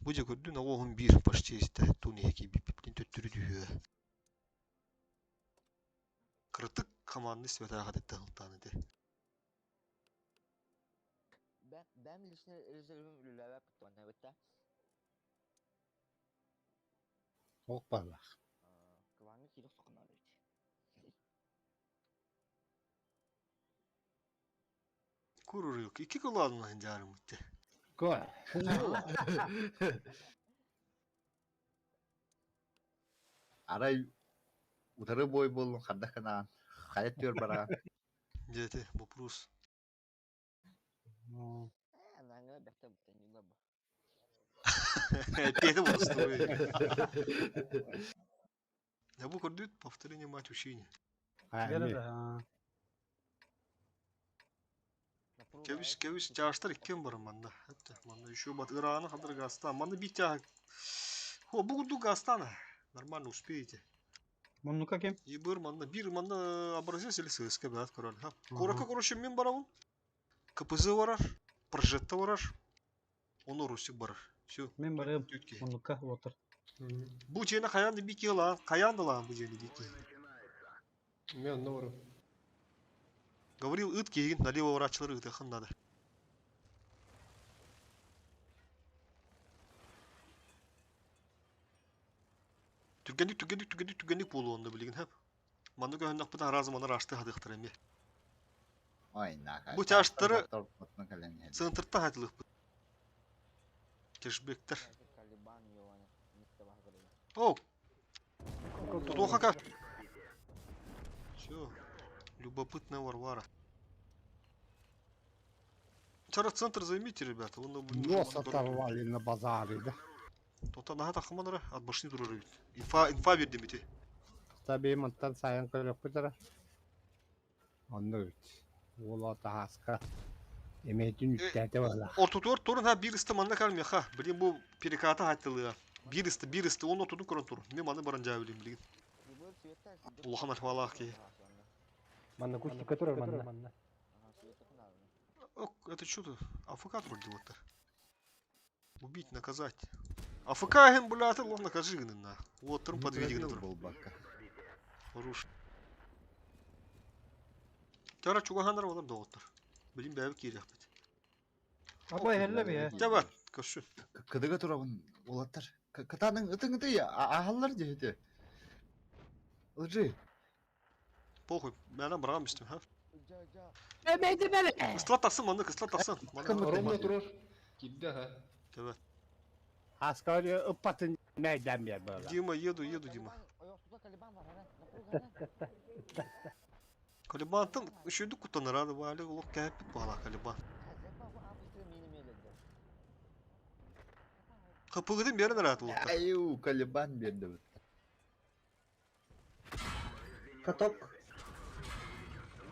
Бу же көрдүн оҕоһун биир почти истэ туун иһэки биппиттин төттүрү түһүө. Кырытык команды светаға дэтте хылтааны те. Ben лично резервim үлеләбә күттү битта. Ох, бала. Кылаңы килеп сукына бит. Курурuk. Икки кылаадын хинжаарым үтте. Ко. Арай утары бой болун хардах канаан. Хаят төр бараан. Дете, вопрос. Анаңы бәхтә бүтән юлла бу. Опять вопрос. Я бу көрдүт повторение мать учения. Бері да. а. Кебис кебис жаштар иккен бар манда. Хатта манда еще бат Ираны хадыр гастан. Манда бит тя. Хо бугуду гастана. Нормально успеете. Муннука кем? И бир манда бир манда образец или ССК бат король. Ха. Корака короче мен барабын. КПЗ барар, прожетта барар. Оны Русик барар. Все. Мен барайым. Түтке. Муннука отыр. Бу жени каянды бики ла, каянды ла бу жени бики. Мен онно барам. Говорил ыт кейин налево врачлары ытахын надо. Түргенdik түргенdik түргенdik түргенdik болу онда билигин хап. Манны көһөннөх бутан разы маны рашты хадыхтар эми. Ой, наха. Бу чаштары Центртан хатылык бу. Кешбектер. О, Тутоха как? Все. Любопытная Варвара. Вчера центр займите, ребята. Он Нос оторвали на базаре, да? Тота наха тахманара от башни турары. Инфа инфа бердимите. Таби мантан сайын көрөк көтөрө. Онны үт. Ола таска. Эметин үттәте бала. Ортутуор турун ха бир исте манна калмия ха. Блин бу переката хаттылыга. Бир исте бир исте он отудун көрөн тур. Мен маны баран жаа билим билигин. Улахан алфалаах ки. Манна кустик который манна. Ок, это что-то АФК вроде вот-то. Убить, наказать. АФК иһин булааты лох накажи гынна. Уоттарын Не подведи пробил гына болбакка. Хорош. Тара чугаһанар олар доҕоттор. Билин бэйэбит киириэхпит. Абай хелле бе. Дьэ көрсүн. Кыдыга турабын уолаттар. Кытаның ытың ытый аһаллар дьиһити. Лжи. Похуй, мэнэ бырагам истим, ха? Эмейди бele. Ыстла тахсын, маннык ыстла тахсын. Ромна турар. Кирдэ ха. Төбө. Аскari ыппатын мейден bir böyle. Дима, еду, еду, Дима. Калибантан үчүдүк куттанар баали олох кээппит баала Калибан. Хапыгытын берен араат улуттар. Аю, Калибан берди. Каток.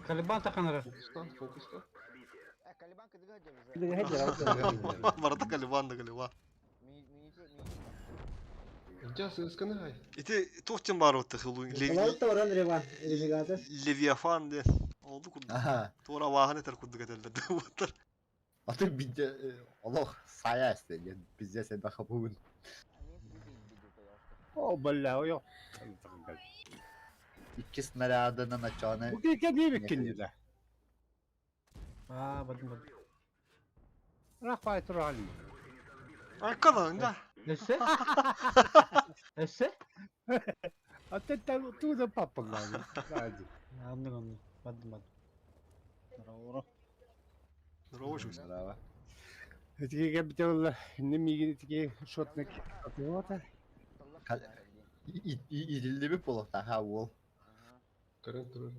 Калибан таханара. Фокустан, фокустан. Барата Калибан да Калибан. Дьэ сысканы хай. Ити туох баар отты хылу Лалта оран реван. Ренегата. Левиафан де. Олду курдук. Аха. Туора вааһын этер курдук этеллер буттар. Аты бидде олох сая исте. Бизде сен баха бүгүн. О, бля, о, yok. Икки снарядына начаны. Bu keke niye bitkindi de? Аа, бадым бадым. Rafay Turali. Аркадан да. Өссө? Өссө? Hatta tuğda pappalar. Hadi. Аннык онну. Бадым бадым. Здорово. Здорово, Здорово. Тиге бител немиги тиге шотник. Вот. Идилдеби болот аха ол. Көрөн турар.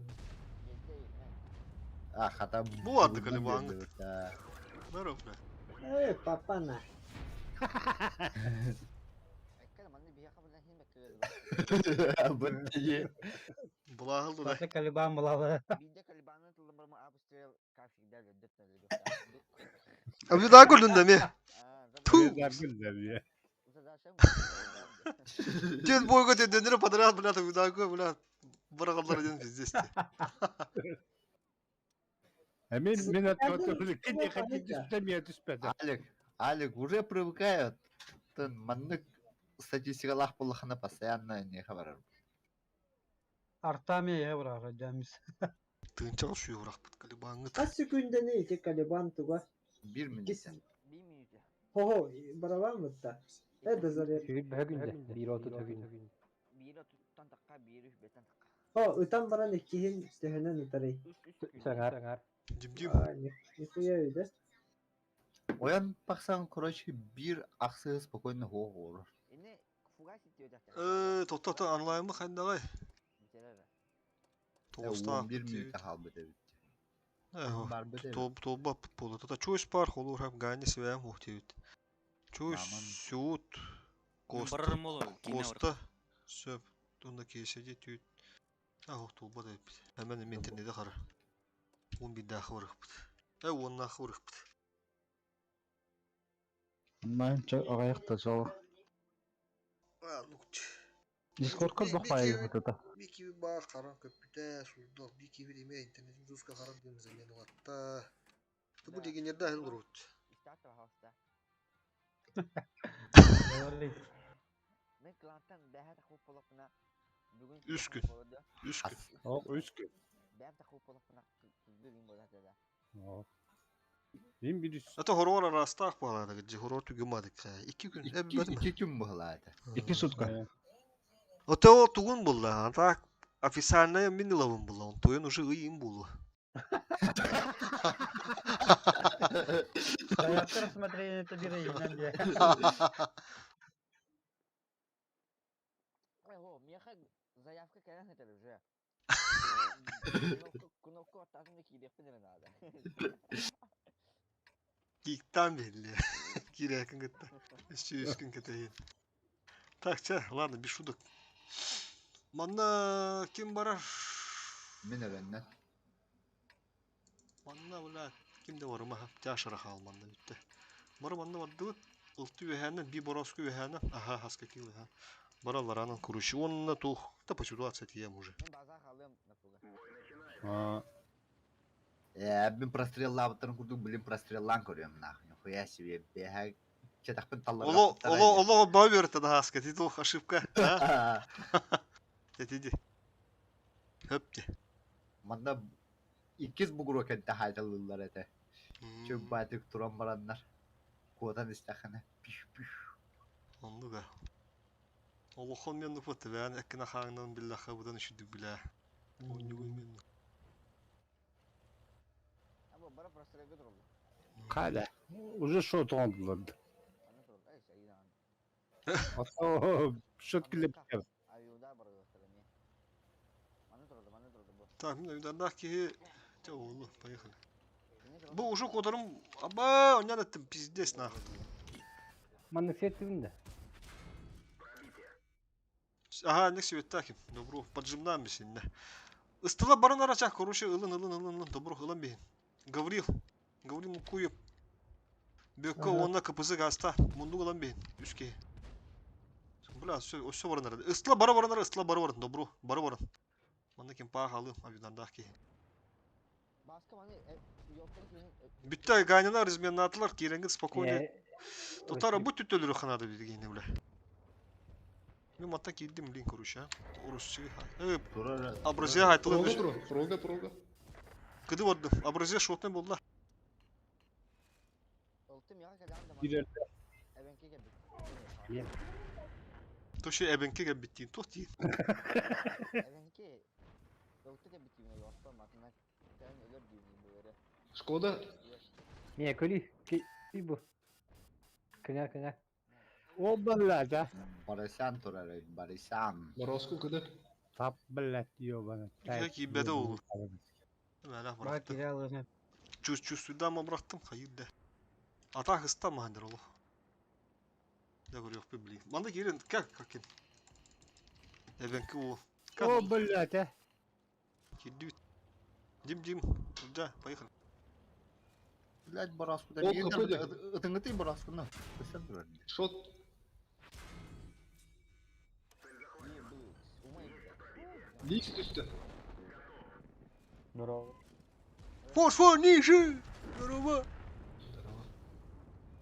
А хата. Бу арды Калибан. Здорово, бля. Эй, папана. Бытты. Булахыл да. Бата Калибан булалы. Abi daha gördün de mi? Ту. Дед бойго дендере подряд, бля, так такой, бля, барагалдар один пиздец. Мен мен атты кене хати түспемeye түспedi. Алик, Алик уже привыкает. Тын маннык статистикалах буллахына постоянно не хабарар. Артами евро жамис. Тынчал şu юрак Калибанны. Кас секунданы ити Калибан туга. Бир минут. Хо-хо, барабан мытта. Это заряд. Сүүр бөһөгүндэ. Биир оту төгүн. Хо, ытан баран иккиһин төһөнөн ытарый. Саңар. Дим-дим. Нихуя үйдө. Оян баксаң, короче, бир аксы спокойно хоо Э, тохто онлайн мы хайдагай. Тоғыста. 11 минут халбы деп. Бар бит. Топ тоба пола. Тата чуйс пар холур хам гани свям ухтивит. Чуйс сют. Коста. Барар моло, кине Коста. Сөп. Тунда кеседе түйт. А ухтул ба деп. Hemen мен интернетте қара. 11 дахы барықпыт. Э, 10 нахы барықпыт. Онлайн ағаяқта жол. Дискордка бақпай это. Бики бар қарам көппүтэ суздал бики бир эме интернетин жуска қарам дейм замен улатта. Бу дегенерде ахын урут. Үс күн. Үс күн. Үс күн. Мен bir Ата хорор арастаах буолаада же хорор түгүмадык. Икки күн. Икки күн буолаата. Икки сутка. Ото ол тугун булла. Ата официально мин ылабын булла. Он тойын уже ыйын булу. Даяттар смотрели это бир Киктан белли. Кирәкин гытта. Үсчү үскүн кетейин. Так, ча, ладно, без шуток. Манна ким барар? Мен өрөннөн. Манна, бля, ким де бар, маха, тяшыра хал манна бүтте. Бары манна барды, ылты үһәнен, би бороску үһәнен, аха, хаска килы, ха. Баралар анан куруши, онна тух, да по ситуации тием уже. Э, мен простреллабыттарын курдук, блин, простреллан көрөм нахуй. Нихуя себе, беха Четахпын Оло, талларгаппыттара оло, ини. оло баа берді наһааска, ти туох ошибка, а? Тетиди. Хөп де. Манна иккис бугуруо кэнтэ хаайталыыллар этэ. Чөмбаатык туран бараннар куотан истэххинэ пүш-пүш. Оннуга. Олохон мен нупат бээн эккина хааҥнан биллэххэ быдан үчүдүк билээ. Онньугун мен. Халя. Уже что тоңдулар. Шот килеп. Так, мин удардаах киһи Чэ, оҕолу, поехали. Бу уже куотарым аба, онньон эттим, пиздец нахуй. Маннык сеттибин да. Ага, ник светаким. Добро, поджимнаем бисинне. Ыстыла баран арачах, короче, ылын, ылын, ылын, ылын, добро, ылын биһин. Гаврил, Гаврил Мукуев. Бөккө уонна КПЗ гаста, муннук ылан биһин, үс киһи. Бля, все, все баран арады. Ыстыла бара баран ара, ыстыла бара баран, добро, бара баран. Манна ким паах алым, авидандаах киһи. Бүттэ, Ганина разменнаатылар, киирэҥҥит спокойно. Тотара бу түттөлөрү ханада билигин бля. Мен матта киирдим, блин, короче, а. Орусчы. Э, абразия айтылы. Прога тур, прога, прога. Кыды барды. Абразия шотный болла. Тоше эбенке кэлбиттиин туох диин. Шкода. Не, көли, көли бу. Кыня, кыня. О, блядь, а. Барысян турар эбит, Барысян. Морозку кыды. Тап, блядь, ёбаный. Киһи киирбэтэ уолу. Мэлэх бырахтым. Чус чувствуйдаама бырахтым, хайыр да. Атаах ыстамаһан дэр олох. Да көрүөхпүт блин. Манна киирэн как как Эбэҥки уол. О, блядь, а. Кирдибит. Дим Дим, да, поехали. Блядь, бараскуда. Ол капы де. Ытыҥытый бараскуна. Көстөн турар. Шот. Лист түстэ. Здорово. Фосфор ниже! Здорово!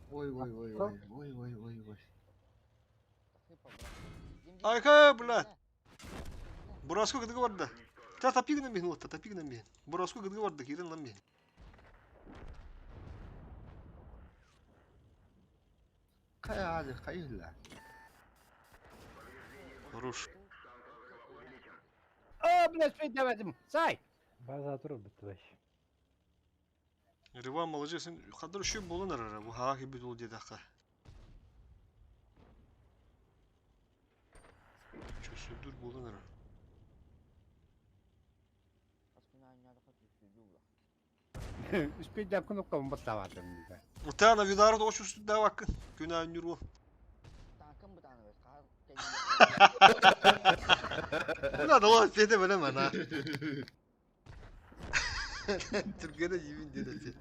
Ой, ой, ой, ой, ой, ой, ой, ой. Айка, блядь! Бураску кытыгы барда. Та тапи гынан биһин уотта, тапи гынан биһин. Бураску кытыгы барда, киирэн ылан биһин. Хайа, Али, хайыла. Хорош. О, блядь, давай, сай! База турур битти баш. Риван молодец, сен хадыр үшүй болан арара, бу хаға кебит ол деді аққа. Чөсүдүр болан ара. Үспейдәп кнопка баттаватым. Утана видард ош үстүдә вакын. Күнә нүру. Мына да пете билем ана. Түргене жибин деди.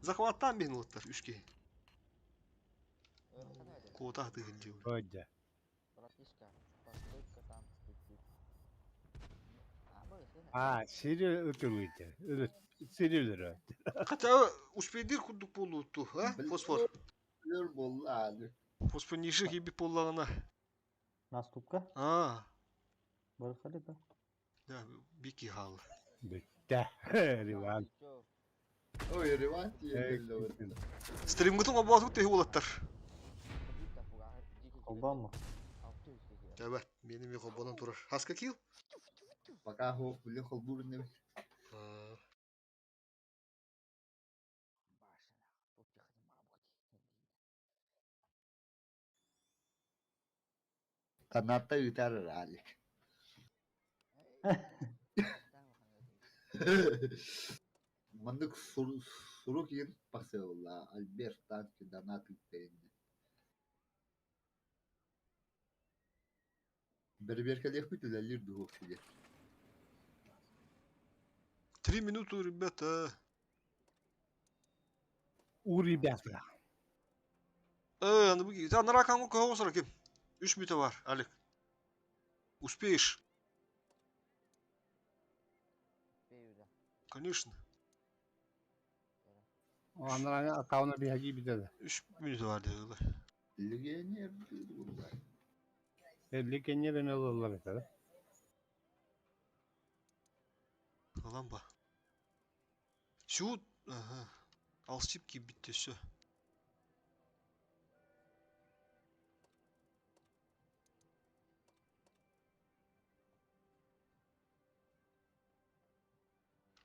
Захваттан бин оттар үшке. Кота тыгын жеу. Ойда. А, сири өтүлүйді. Сири Хотя успейдир курдук болутту, а? Фосфор. Өр болду али. Фосфор ниже киби боллагана. Наступка. А, Бархали да. да, бики хал. Бітті. Риван. Ой, Риван тиен Стримгытын обуатык теһи болаттар. Обама. Evet, benim yok obanın турар. Хаска кил? Пока хох, блин, холбур не. Канатта үтәр Алик. Маннык сурук иин пахсыалла Альберт танки донат ыыттаринна. Бэрэбиэркэлиэхпит үлэлиир дуу сигэ. 3 минуты, ребята. У ребята. Э, аны бу анара каңы көһө ким? 3 мүтө бар, Алик. Успеешь? Конечно. Анара аккаунта биһаги битеді. 3 минута бар dedi. Легионер буолла. Легионер эмэ ылаллар этэ. Ылан ба. Сют. Ага. Алсип киирбитте все.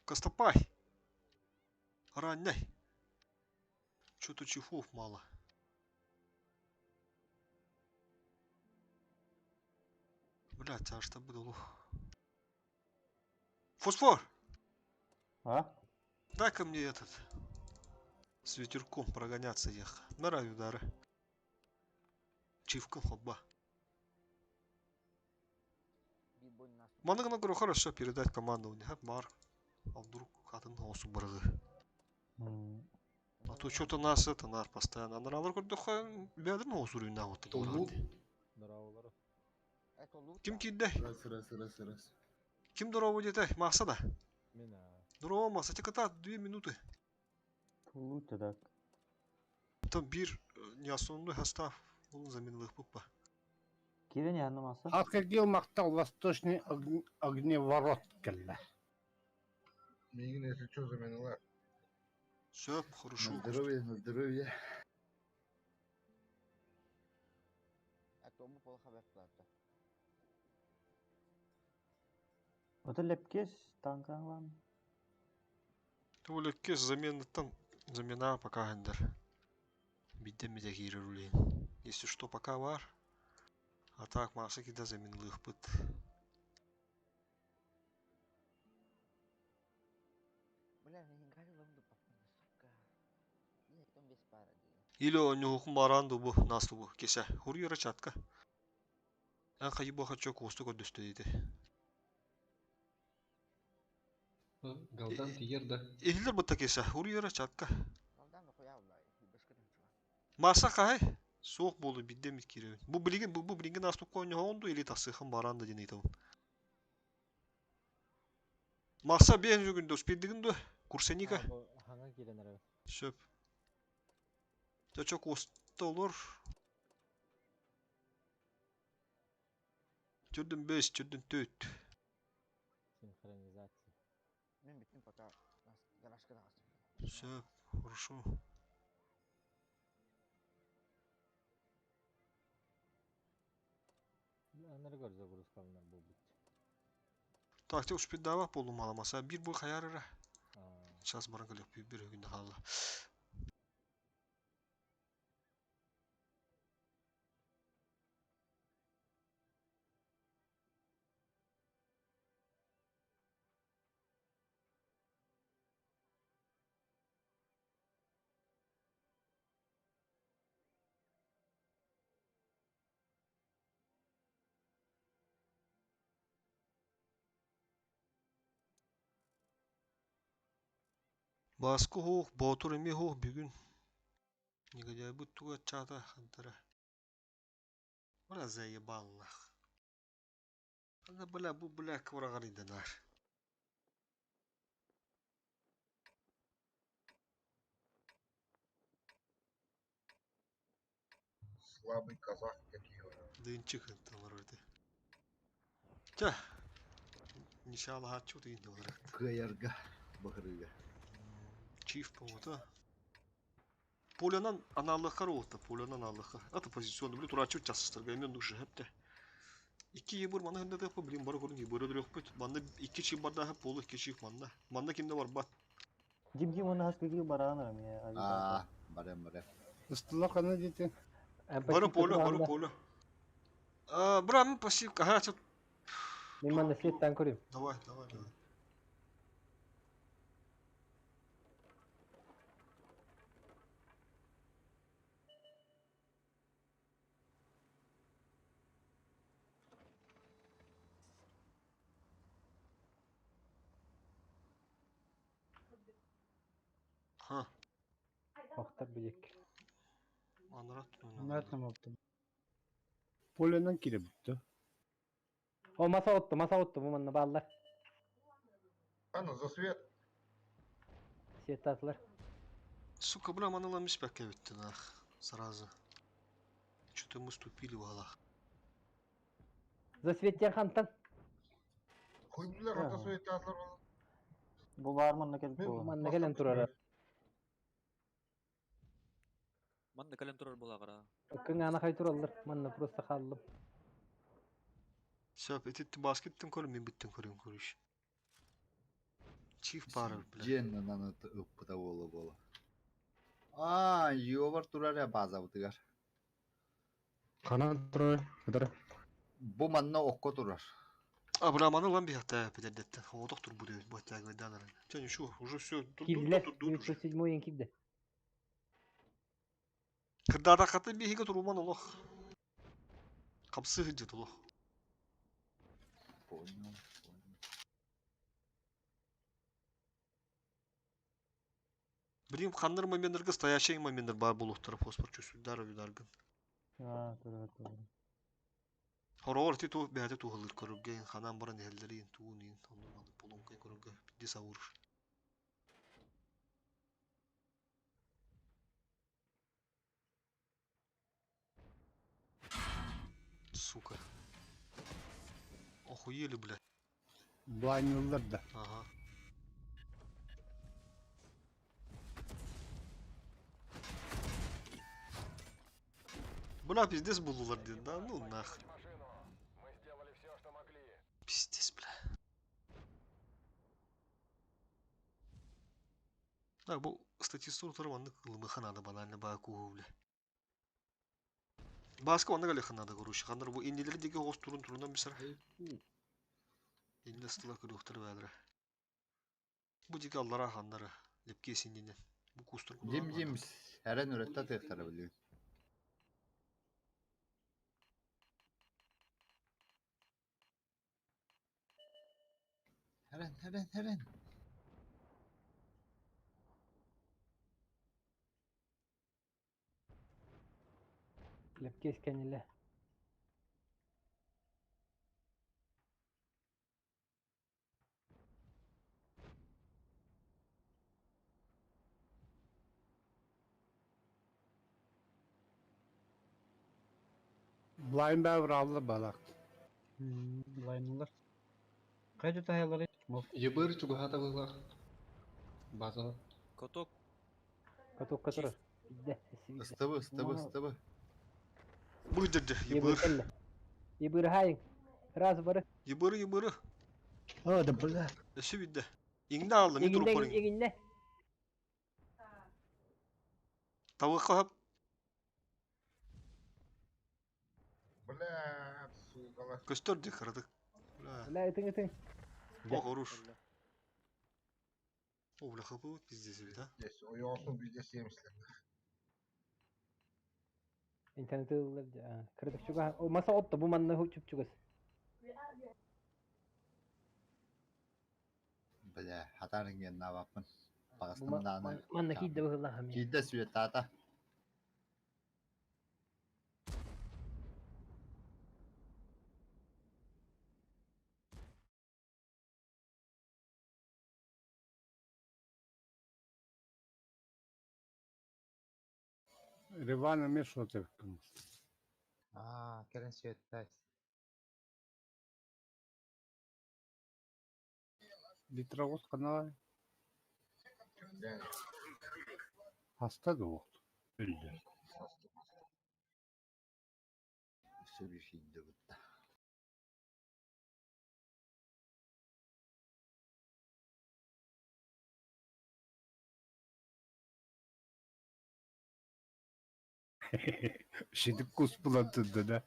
Костопай! Ранняй! Что-то чехов мало. Блядь, а что было? Фосфор! А? Дай-ка мне этот... С ветерком прогоняться ехать. На раю дары. Чивком хоба. Манныгына говорю, хорошо передать команду. Бар. А вдруг хатын осу баргы. А то что-то нас это нар постоянно. Наралар көрдөхө бәдір осурuyна вот. Толу. Ким киирдэ? Раз, раз, раз, раз. Ким дорово дете? Махса да. Мин Дорово Махса, теката 2 минуты. Лучше так. Там бир не основной состав. Ол заменилых пупа. Кирен яны маса. Акагил мактал восточный огневорот кэллэ. Мигин, если что, заменила. Все, хорошо. На здоровье, на здоровье. А тому плохо вертата. Ото лепкес танкалан. Тулекке замена там замена пока гендер. Бидде меде киирер улейн. Если что, пока бар. А так Махса кида заменилых быт. Бля, не горело сука. Я там без пара. Или онюхун баран бу насту бу кесе. Хуруйра чатка. Эн хайы бу хачок косту көрдөстө дейди. Галдан тиер да. Эхилер бутта кесе. Хуруйра чатка. Галдан хуя бля, башка Маса кахай. Суох болу бидде мит киребин. Бу билигин бу бу билигин наступ коньохонду или тасыхын баран да дин ыйтабын. Маса бен жүгүндө успейдигин ду. Курсеника. Хаңа кирен арабы. Сөп. Чочок оста олор. Түрдүн бес, түрдүн төт. Синхронизация. Мен бүтүн пока гаражка да Сөп, хорошо. Анары көр загрузкалар бу бит. Так, те успейдава болу маламаса. Бир бу хаярыра. Сейчас баран келеп бир күндө калды. Баскы хоох, боотур эми хоох бүгүн. Негодяй бут туга чата хантара. Бра заебал нах. Ана бля бу бля кврагарыда нар. Слабый казах какие. Дынчик талар өте. Тя. Нишала хачу дын долар. Каярга. Бахарыга. Чиф по-моему, Полянан аналлыхар олта, полянан аналлыха. Ата позиционный, блин, турачу часыстар, мен душы хепте. Икки ебір мана хэнде деп, блин, бар көрін ебір өдірек бүт. Манда икки чип бар да, полу икки чип манда. Манда кимде бар бат. Дим дим оны хаскаги баран арам А, барам, барам. Ыстылар кана дети. Бары поле, бары поле. А, бра, мен пассив, ага, чат. Мен манда светтан көрем. Давай, давай, давай. Ха, Охтар билек. анрат. Наратна болду. Поленан кире бүтті. О, маса отты, маса отты, бу манна баллар. Анна, за свет. Светтатылар. Сука, бля, маныла миспәккә битте нах. Сразу. Что-то мы ступили в Аллах. Засвет хантан. Хуй билэр ата суетаатылар ол. Бу бар манна келип буолан. Манна кэлэн турара. Манна кэлэн турар буолаҕара. Кыҥаана хай тураллар. Манна просто хааллым. Все, ити баскеттен көрүм, мен бүттен көрүм көрүш. Чиф пара, бля. Дьиэн аны ыппыта буола буола. Аа, йобар турар я базабытыгар. Ханан турар, кыдара. Бу манна окко турар. А, бля, маны лан бихта педердеттен. Оғдық тур буду, бу тягы данар. Че, ничего, уже все, тут Киирдилэр. тут тут уже. 907 киирдэ. Кырдада каты биһиге туруман олох. Капсы хыджыт олох. Понял, понял. Блин, ханнар моментлерге стоящий моменттер бар булуктар фосфор чөсүлдар ударгын. Аа, тура тура. Хороор ти ту бәте тухылыр көрүгө ханан баран элдерин туунин онну маны полонка көрүгө бидди саур. Сука. Охуели, бля. Блайнылар да. Ага. Бля, пиздец булдулар дедин, да? Ну нах. Пиздец, бля. Так, бу статистику турманнык ылымыха надо банально баа куһу, бля. Баска онна галиха надо, короче. Хандар бу иннилер диге оғыз турун турунан бисер. Инне стыла көрүктөр бәдре. Бу диге аллара хандары лепке синнинен. Бу кустур Дим дим әрен үретте тыктара билүү. Әрен, әрен, әрен. Лепкес кэннилэ. Блайн бәвір алды балак. Блайнылар. Кайда таялар? Мол. Ебыр чугахата была. База. Каток. Каток турар. Бидде. Ыстыбы, ыстыбы, ыстыбы. Бу дерде Ебыр ебыр. кэллэ. Ебыр хайын. Раз бары. Ебыр ебыры. О, да бля. Эши бидде. Иңде алды, мен туруп Эгинде көрүң. эгинде. Тавык хап. Бля, сука. Көстөр ди кырдык. Бля. Бля, ытың ытың. О, хорош. О, бля, хапы пиздец бит, а. Здесь, ойоосун бизде семислер. Интернет ыллар. Кырдык чуга. О, маса отто бу манна чуп чугас. Бля, хатарын ген набаппын. Бу Багастым дааны. манна кийде быһылла хами. Кийде свет ата. Ривана Мешотевкин. Аа, кэлэн светтас. Литровоз канала. Хаста да болду. Өлдү. Өссө bir кийде бутта. Şimdi kus bulandırdı da.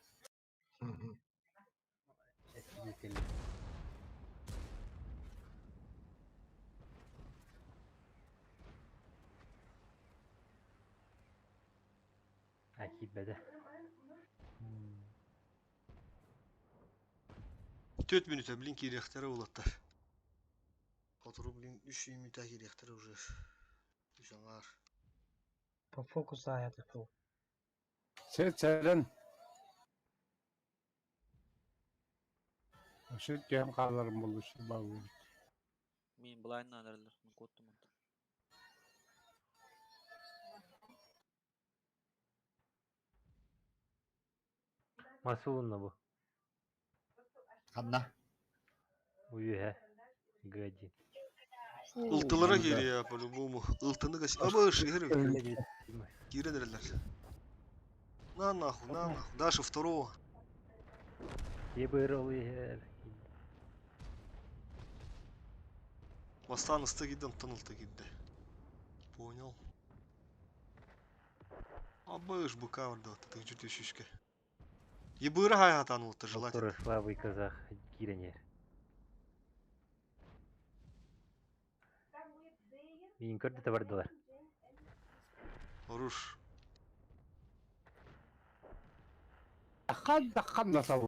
Акип беде. 4 минута, блин, кирехтері олаттар. Хотуру, блин, 3 минута кирехтері уже. Үш аңар. По фокусу аята фу. Сен сәрін. Ошо кем каларым болушу багы. Мен былайынан аралар. Мен коттум онда. Масуунна бу. Ханна? Уйуһэ. Гадин. Ылтылара киириэ по-любому. Ылтыны кас... Абыш, игры. Киирэн эрэллэр. На нахуй, на нахуй. Даша второго. Ебыр ол иһэр. Бастаан ыста киирдэ, онтон ылта киирдэ. Понял. Абыш, быка барда, тыгычы түшүшкэ. Ебыра хайатан улта желательно. Который слабый казах киирэн иһэр. Миин көрдө бардылар. Оруш. Ханна ханна сал.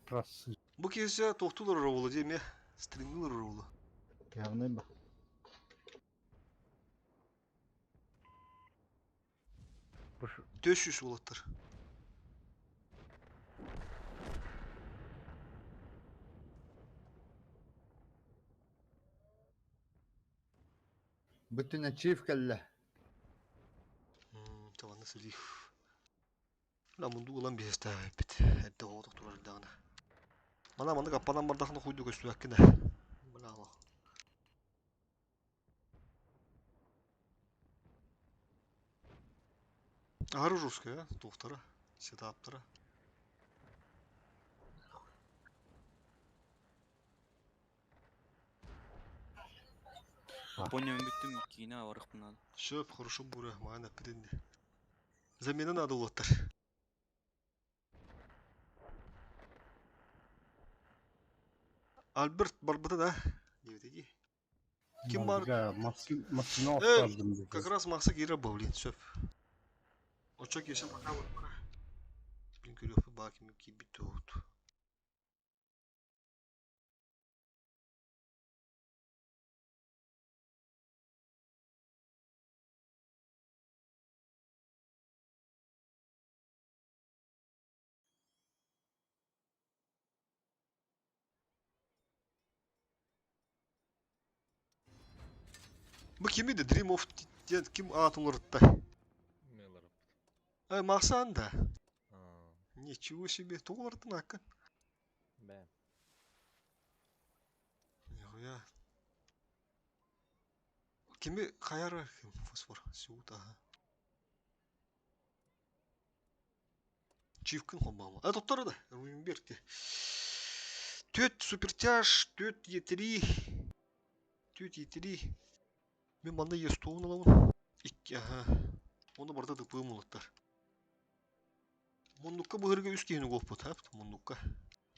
Красы. Бу киһисе тохтулар оруолу диэме. Стрингылар оруолу. Явный ба. Бу Төш уолаттар. Бүтүн ачив кэллэ. Таваны силив. Ла мунду улан биһестээбит. Эрдэ оҕотох турар даҕаны. Мана маннык аппанан бардахына хуйду көстүбэккин ээ. Бля. Ары русская, туохтара, сетаптара. Понял, бүттүм киинэ барыахпын наада. Шөп, хорошо бура, маана эппитин. Замена надо улаттар. Альберт барбыта да? Диэбитэ Ким бар? Максимал Э, как раз Макса киирэр буо, блин, сөп. Оччо киирсэн пока барбара. Блин, көрүөхпүт баа ким киирбит туут. Бу кими да Dream of диэн ким аат уларытта? Эй, Максан да. Ничего себе, тугу уларыттын аккын? Бэ. Нихуя. Кими хайара ким фосфор сюут аха. Чивкин холбаама. А тоттора да, Руимберг те. Төт супертяж, төт Е3. Төт Е3. Мен манна Е100 аламын. Икки, аха. Оны барда дыппыым улаттар. Муннукка быһырга үс киһини уоппут, хапт, муннукка.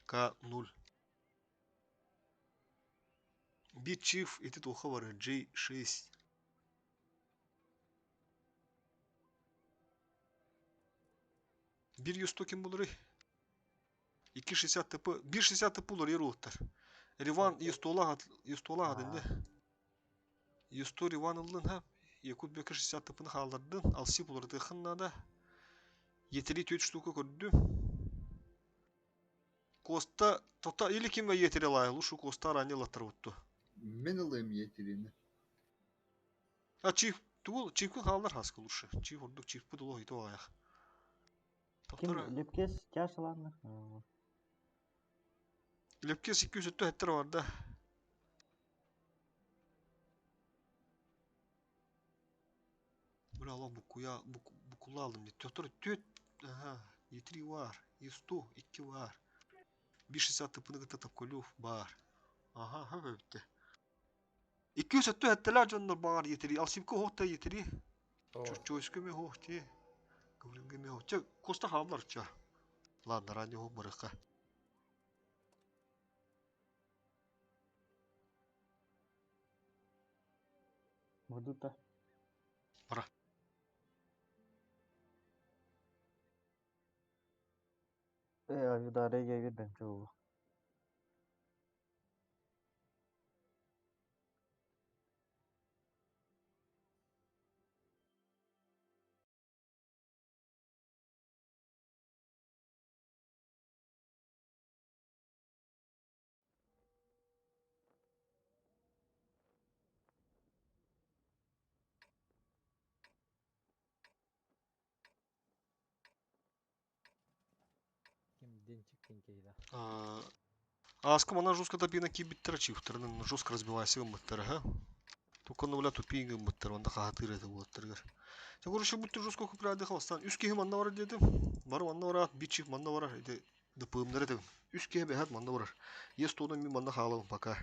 К0. Бит чиф ити туха бар J6. Бир 100 ким булырый? 2.60 ТП, 1.60 ТП улар ер улаттар. Риван 100 100 адынды. 100 Риван ыллын ха. Якут бөкө 60 ТПны хааллардын. Алсип улардыхын нада. Етери 4 штука көрдүм. Коста тота или ким етери лай, лушу Коста ранее латтар утту. Мин ылыым етирини. А чиф тугул чифкин хааллар хаска лучше. Чиф ордук чиф бу доло ито аяк. Ким Токтор Лепкес тяжеланных. Лепкес 200 өттө хеттер бар да. Бля, Allah букуя букула алдым. Токтор төт ага, Е3 бар, Е100 2 бар. 560 тыпыны кытта тапколюв бар. Аха, ха бітті. 200 өттө хеттелер дьоннор баар Е3. Алсимко хоқта Е3. Чочойскөме хоқти. Гаврингеме хоқ. Коста хаалар ча. Ладно, радио хоқ барыққа. Мурдута. Бара. Э, видаре я виден чего. Денчик кенкейда. Ааска манна жестко топина киирбиттэрэ чивтарынан жестко разбивайся гыммыттара ха. Только ну бля тупие гыммыттар онда хаһатыыр этэ уолаттарыгар. Те короче будто жестко купляды холстан. Үс киһи манна барар диэтим. Бары манна бараат, биир чив манна барар. Ити ДПМнар этим. Үс киһи бэһэт манна барар. Ес туонан мин манна хаалабын пока.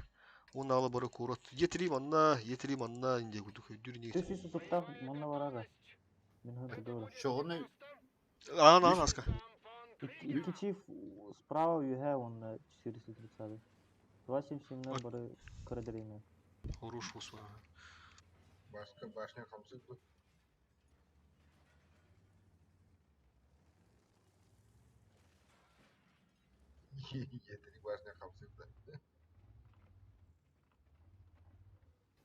Уон аала бары куорат. Е3 манна, Е3 манна инде курдук өйдүүр ини. Түс үс утуктаах манна барара. Мин ханта дура. Чоҕуну Аан аан аска. Икки чиф справа үһэ уонна 430. 277 бары кыра дэриэбинэ. Хорош болсун. Башка башня хамсык бу. Е3 башня хамсык да.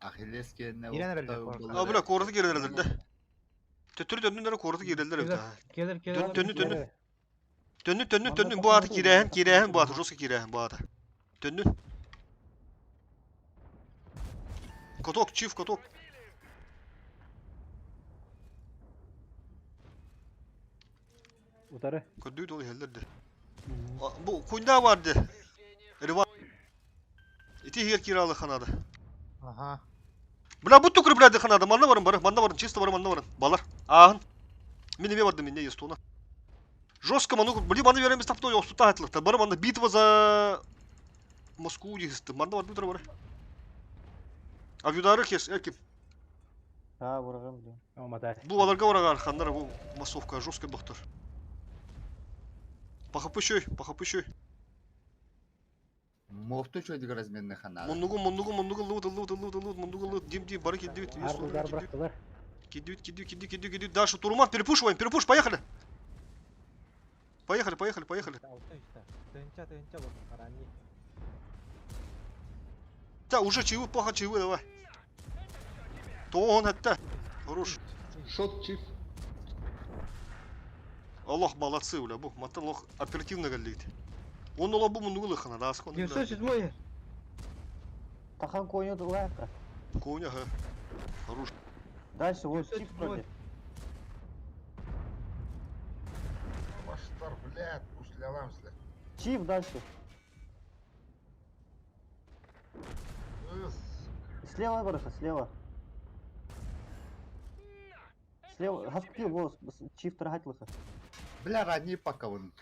Ахиллес киэннэ Киирэн эрэллэр куоракка. А бля куораты киирэллэр да. Төттөрү төннүн эрэ куораты киирэллэр эбит. Келер, келер. Төннү төннү. Төннү төннү төннү бу аата киирээһин киирээһин бу аата жестко киирээһин бу аата. Төннүн. Каток, чиф, каток. Утары. Көрдүү дол иһэллэр де. Бу куйда бар де. Рива. Ити иһигэр киирэ алыха надо. Ага. Бля, бу тукры бля дыха надо. Манна барın бары, манна барın, чисто бары, манна барın. Балар. Ааһын. Мин эме бардым, минне естуна. Жестко ману, бли маны береміз тапты, ёстута хатлыктар. Бары манна битва за Москву дихисты. Манна бар бутыр бары. Авюдары кес, эрким. Аа, бурагым блин. Бу баларга барагар ханнар бу массовка жестко доктор. Пахапы пахапы Мовту чөйдүк разменный ханаа. Муннугу, муннугу, муннугу, лут, лут, лут, лут, муннугу, лут, дим, дим, бары киддибит. Арбуздар бырахтылар. Киддибит, киддибит, киддибит, киддибит, киддибит. Даша, Туруман, перепушиваем, перепуш, поехали. Поехали, поехали, поехали. Тынча, тынча болсын, қарани. Да, уже чаевые, плохо чаевые, давай. То он это. Хорош. Шот чиф. Аллах, молодцы, бля, бу. Маттан лох оперативно галлит. Он лобу муннулы хана, да, скон. 907 Тахан коню лайка. Коня, ага. Хорош. Дальше вот чип вроде. Баштар, блядь, кушлялам сля. Чип дальше. Слева барыха, слева. Слева, хаскил, вот, чиф тарахатлыха. Бля, родни пока вон.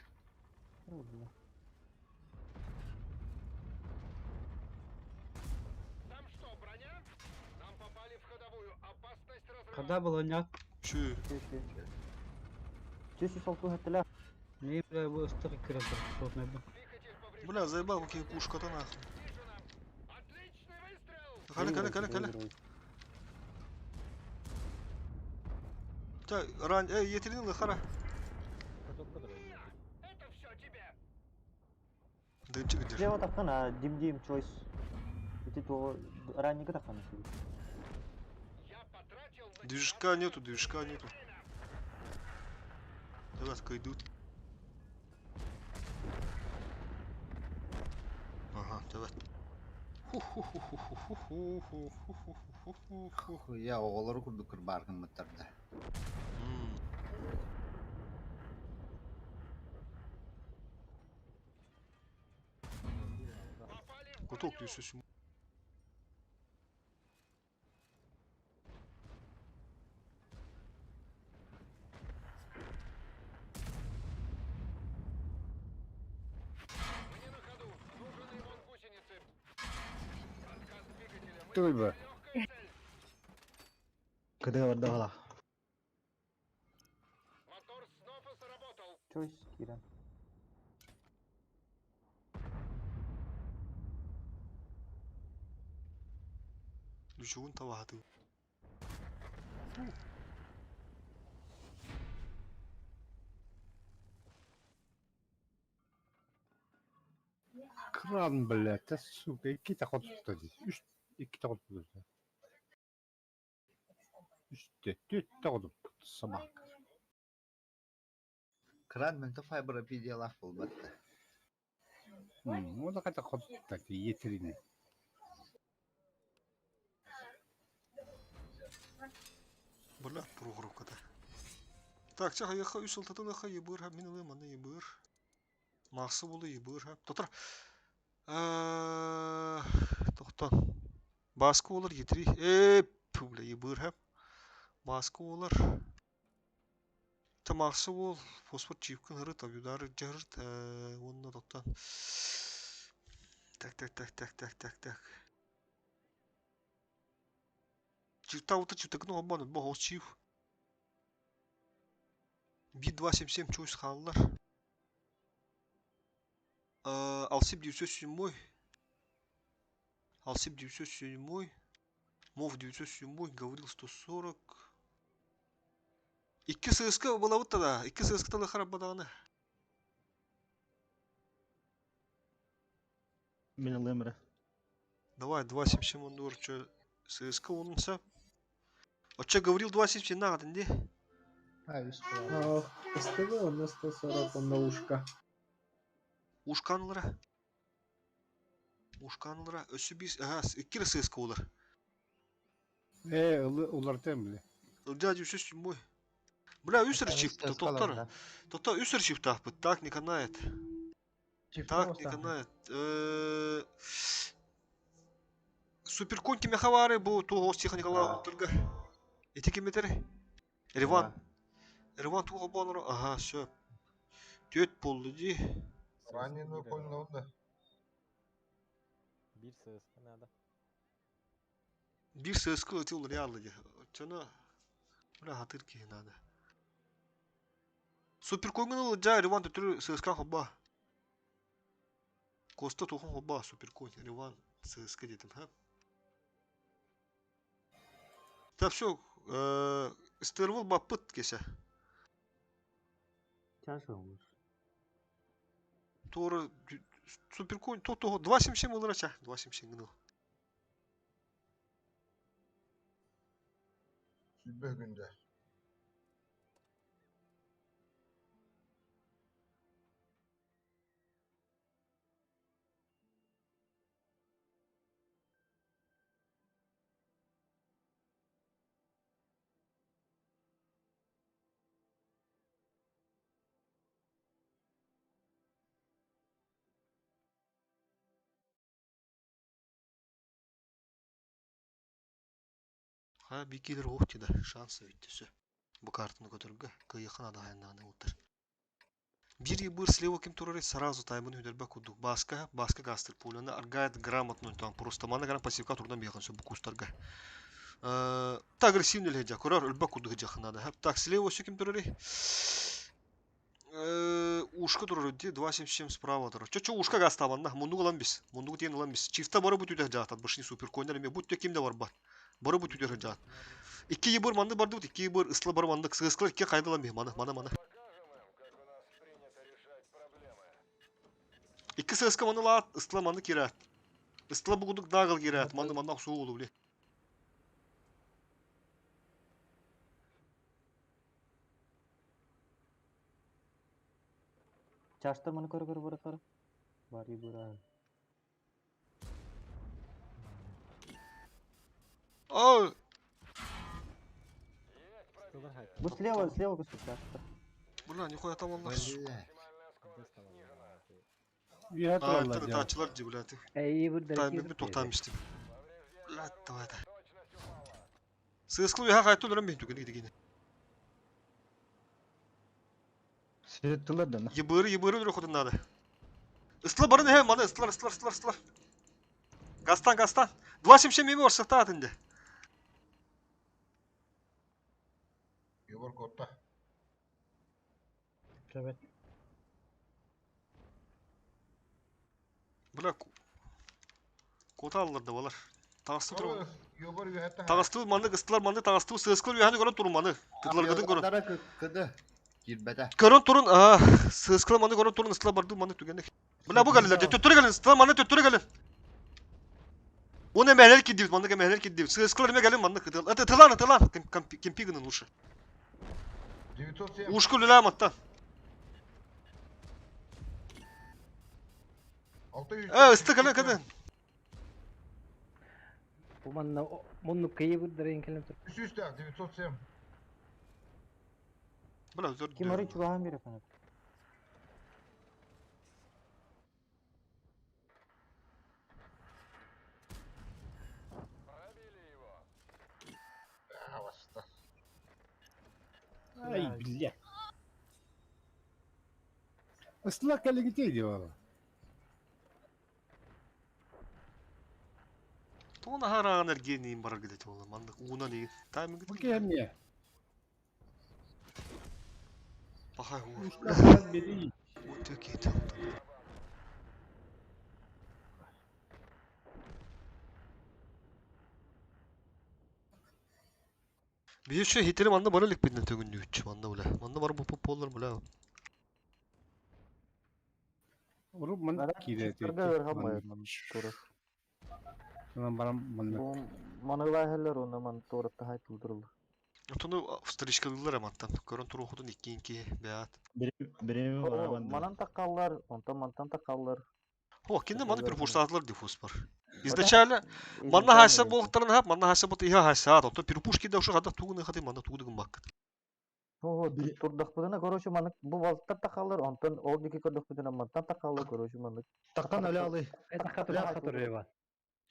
Когда было нет? Чү. Чү солту хаттыла. Не, бля, bu ыстык кирәк шотный бу. Бля, заебал, какие пушка-то нахуй. Каля, каля, каля, каля. Так, ран, эй, етерин лыхара. Дынчик держи. Слева тахан, а дим дим чойс. Ити то ранника тахан. Движка нету, движка нету. Давай, идут. Ага, давай. Ху-ху-ху-ху-ху-ху-ху-ху-ху-ху. Я оҕолору курдук кырбааргын мыттарда. Куток түсүсүм. Туйба. Кыды барда бала. Чойс кирен. Лүчүгүн табаһаты. Кран, блядь, да сука, икки тахот тутта Үс, икки тахот тутта. Үсте, түт тахот собака. Кран мен файбера пиделах болбатта. О да ката хот тутта, етерине. Бля, прогруппката. Так, чаха яха үс алтатын аха ебыр, ха мин ылым, аны ебыр. Максы болу ебыр ха. Тотор. Тохтон. Баскы олар етри. Э, бля, ебыр ха. Баскы олар. Тамаксы ол фосфор чипкин хырыт, абюдары жырыт, онна тоттан. Так, так, так, так, так, так, так. Чифта ута чифтакны обманут, бо хос чиф. Би 277 чуйс халлар. Алсип 907. Алсип 907. Мов 907, Гаврил 140. Икки сыска была тогда. Икки сыска тогда харабаданы. Мен ылымры. Давай, 277 он дур, чё, ССК онунса. А чё, Гаврил 277 на, где? Ох, СТВ у нас 140 он на ушко. Ушканлара. Ушканлара. Өсü biz, ага, икки ССК олар. Э, улар бile. Дядя 907. Бля, үсір чип, тоқтар. Тоқта үсір чип тақпыт, так не канает. Так не канает. Суперконь кеме хавары бу туго стиха Николая Турга. Эти кеметер. Риван. Риван туго бонор. Ага, все. Төт болду ди. Раненую понял да. Бир сыска надо. Бир сыскы өтел реально ди. Чона. Бля, хатыр ки надо. Суперконь жа Риван төтүрү сыска хоба. Коста тухун хоба суперконь Риван сыска дедим, ха? Так, все, стервол баппыт кесе. Чаш olmuş. Тура суперконь, то то 277 ылырача, 277 гыныл. Сүбө күндө. Ха, бикилер охти да, шансы ведь все. Бу картаны көтөргө, кыйыкына да хайнаны утыр. Бир ебыр слева ким турары сразу таймын хүдербе кудук. Баска, баска гастер пуляны аргает грамотно там просто мана грам пассивка турдан бияхан все бу кустарга. Так агрессивный лежа, курар өлбө кудук жакынады. Так, слева все ким турары. Ушка турары, 2.77 справа турары. Чо-чо ушка гастабан, мунду алан бис. Мунду тен алан бис. Чифта бары бу түдө жаатат, бышни супер койнер эме бут кимде бар бат. Бары бу түдө жаат. Икки ебыр манды барды бут, икки ебыр ысла бар мандык. Сыскылар икки кайдалан бе, мана, мана, мана. Икки сыска маны лаат, ысла манды кират. Ысла бугудук дагыл кират, манды манда суу болу биле. Чаштар маны көрө көрө баратар. Бари бура. Aa, Бу слева, слева кусок чаштар. Бля, нихуя там аллах. Я А, туралар это я. тачылар ди, блядь. Эй, бир Тайм bir тоқтамышты. Блядь, давай да. Сыскыл я хайту дөрөм бен түгөн дигене. Сиреттилер да. Ебыры, ебыры дөрө ходун надо. Ысла барын he, мана ыслар, ыслар, ыслар, ыслар. Гастан, гастан. 277 меми бар сыкта атынды. Ебор котта. Evet. Бля, кота аллар да балар. Тагысты тур. Ебор үйәтті. Тагысты манды ыстылар манды тагысты сыскыл үйәне көрөн турун маны. Тыдлар гыдын көрөн. Кыды. Кирбете. Көрөн турун, а, сыскыл манды көрөн турун ыстылар барды манды түгенде. Бля, бу галилер, төттөрө галин, ыстылар манды төттөрө галин. Оны мәлер ки дип, манды мәлер ки дип. Сыскылар эме галин манды кыдыл. Это тылан, тылан, кемпигinin лучше. 907. Ушку люля маттан. 600. Э, ысты галин кыдын. Бу манна мунну кыйы бир дерен келем тур. 300 так, 907. Бля, зөр. Ким ары чугахан берет аны. Ай, бля. Ыстылар кэлигитей диэбала. Тоҕо наһаа ырааҕын эргиэн бараргыт этэ буолла. Маннык уунан иһин. Таймингыт Бу киһи Пахай уу. Устар бери. Өтө киһи Биир şu hitleri manna bara likpidden tögündü manna bula. Manna bara bu bollar bula. Урут маннык киирэ Чиптарга ыархан байар турар. Онон баран маннык. Бу маныылааһылар уонна ман туораттаһай тулдуруллар. Отону встречкалыылар амантан. Көрөн туруохутун икки бэат. Биреме барабан. Манан такаллар, онтон мантан такаллар. О, кинде маны перепуштаатылар диффуз бар. Изначально манна хаса болықтарын хап, манна хаса бот иха хаса, ото перепушки да ушу хада тугуны хаты манна тугудыгын баккыт. Ого, турдахпытына, короче, маннык бу балтар такаллар, онтон ол диэки көрдөхпүтүнэ мантан такаллар, короче, маннык. Тактан өлө алы. Это хатыр хатыр ева.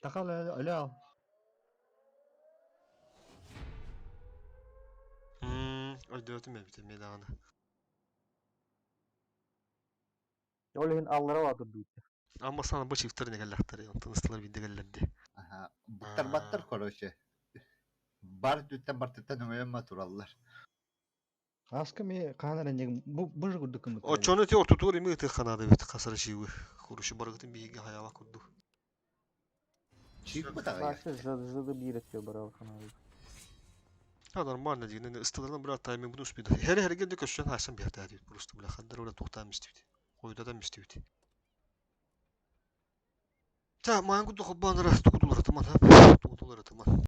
Такал өлө ал. Өйдөөтүм эбит эмиэ даҕаны. Ол иһин аллара баатыр дуу. Амма сана бу чифтер негэллэхтэр, онтон ыстылар биирдэ кэллэрди. Аха, Буттар короче. Бар түттен бартыттан өҥөйөн тураллар. Аска ми хаанар энег бу бу курдук кымыт. Очону ти ортотугар эми ытык ханаада бит хасара чиуы. Куруши баргытын биһиги хаяла курду. Чик бутаҕа. Башы жыды биир өттүө барал ханары. Ha нормально дигин ыстылардан бира тайминг буну успейді. Хер херге де көшчен хасан бията дейт просто бля хандар ура тоқтам истейт. Койдадан истейт. Та мангу до хобанара тукутулар тыман ха. Тукутулар тыман.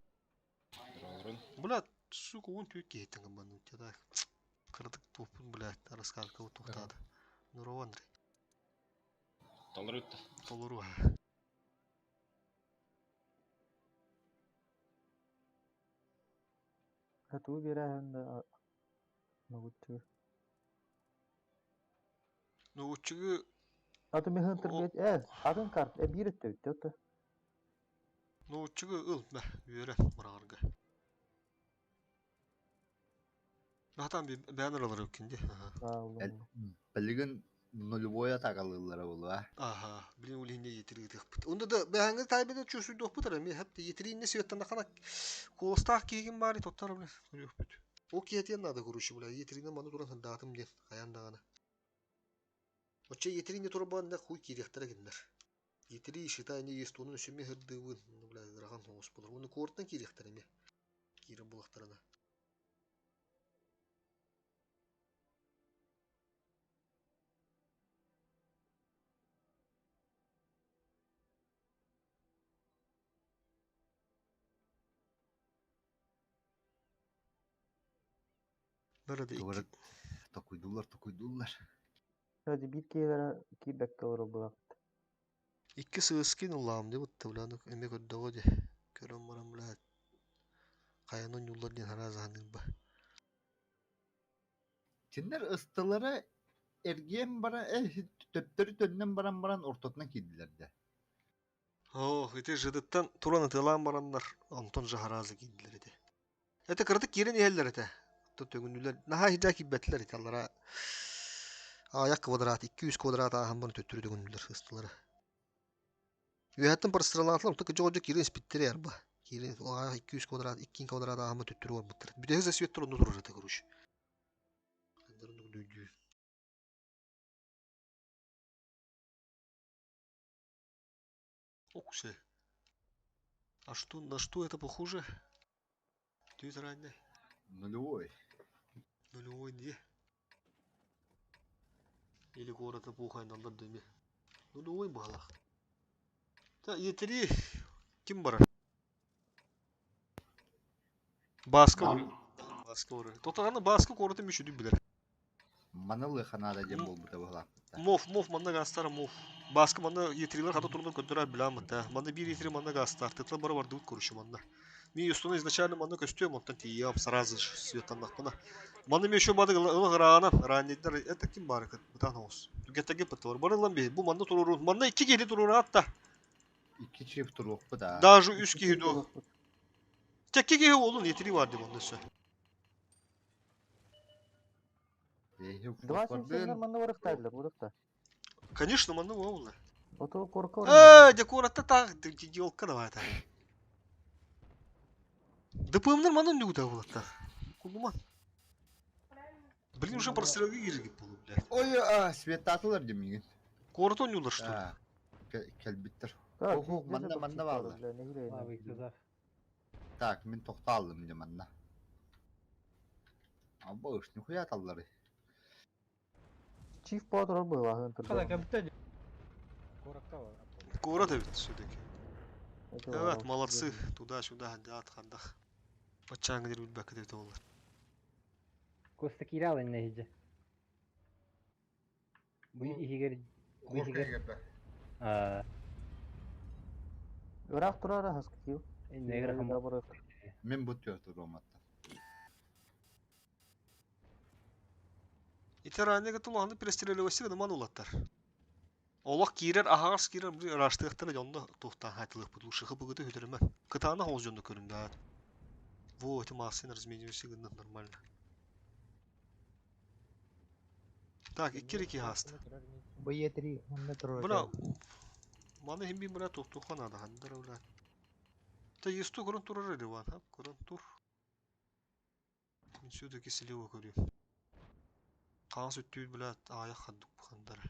Бля, сука, он түйік кейттің гыман. Тяда кырдык топун бля, раскалка тоқтады. Нурова Андрей. Толору Толору. Хатуу биэрээһин да ногутчу. Ну, учугу Аты мехын турбет атын карт биир өттө бүттэ отто. Ну, учугу ыл, бә, үйөрө мурагырга. Натан би баннер алар өккенде. Билигин нулевой атагалыыллара буолуо. Аха, билин улинне етирги тыхпыт. Онда да бәһәңге тайбеде чөсү дохпут ара, ми хәп етринне светтан хана колостах кийгин бари тоттар биле. Көрөкпүт. О киетен нада көрүшү биле. Етринне маны туран датым ден аяндагана. Оче етринне турбан да хуй кирехтер гиннер. Етри считай не есть оны сөме хырдыбын, бля, раган хоос болор. Оны корттан кирехтер эме. Кирен булактарына. Nerede Тугары iki? токуйдулар, токуйдулар. Hadi биир киэлэрэ киирбэккэ олорор Икки сыыскин улаам деп утты бля, эме көрдөҕө де. Көрөн баран бля. Каянын юллар ден харазаанын ба. Кинилэр ыстылара эргиэн баран, төптөрү төннөн баран баран ортотунан киирдилэр да. Ох, ити жыдыттан туран ытылаан бараннар Антон жаһаразы киирдилер эти. Это кырдык киирен иһэллэр этэ. Төтөгүнүлэр наһаа хижа киирбэтилэр ити аллара. Аяк квадрат, 200 квадрат ааһан бары төттөрү төгүннүлэр ыстылара. Үөһэттэн парастралаатылар, отто кыдьы киирен испиттери арба. Киирен 200 квадрат, 2 квадрат ааһан бары төттөрү барбыттар. Бүтэһи засветтер онно турар этэ короче. Оксе. А что, на что это похоже? Ты заранее. Нулевой. Нулевой не. Или город эпоха налар дөме. Нулевой балах. Та етери ким бар? Баска бар. Баска бар. Тотаганы баска короту мүшүдү билер. Манылы ханада дем болбута буолаахпыт. Мов, мов манна гастар мов. Баска манна етрилер хата турунун көтөрө билам да. Манна бир етри манна гастар. Тытла бары бар дут көрүшү манна. Ми юстуна изначально манна көстүм, онтон тиям сразу же светаннахпына. Манна ми еще мады граана, раннидер это ким бар бутан оос. Түгеттеге пытор. Барылан би бу манна турурун. Манна икки киһи туруру атта. Икки чип туруохпут аа. Даже үс киһи ду. Текки киһи олун етри бар деп онда сөй. Эһи 2.77 манна барыктаадылар, будукта. Конечно, манна буолла. Ото корка Э, декоратта таах идиотка давай та. ДПМнар манна нүгүтэ булаттар. Кулума. Блин, уже прострелы киргип болу, блядь. Ой, а, светатылар демеген. Корот ойнулар, что ли? Кэлбиттер. Оху, манна манна баалар. Так, мин тохтааллым дьэ манна. Абба ыш, нихуя аталлары. Чиф по турар быһылаһын турдар. Город эбит все-таки. Evet, молодцы. Туда-сюда, дат, хандах. Баччааҥҥа диэри билбэккэ эбитэ буоллар. Коста киирэ иннэ иһдьэ. Бу иһигэр бу иһигэр аа Ыраах турар хаскил. иннегер хам Мин бу түөрт уруоматтан. Ити ранее тулаһаны перестрелевасы гына улаттар. Олох киирэр аһаҕас киирэр бу ыраастыахтара дьонно туохтаан хаайтылыахпыт лучше хыбыгыты хүтэрэмэ. Кытаанах оҕус дьонно көрүн да. Во, эти массы разменивайся гына нормально. Так, икки реки хааста. Бу Е3 манна турар. Бра, маны хим би бра туохтуохха наада хандара бра. Та есту көрөн турар Иван, ха, көрөн тур. Мин все-таки слева көрүм. Хаҥас өттүүт блядь, аайах хандук хандара.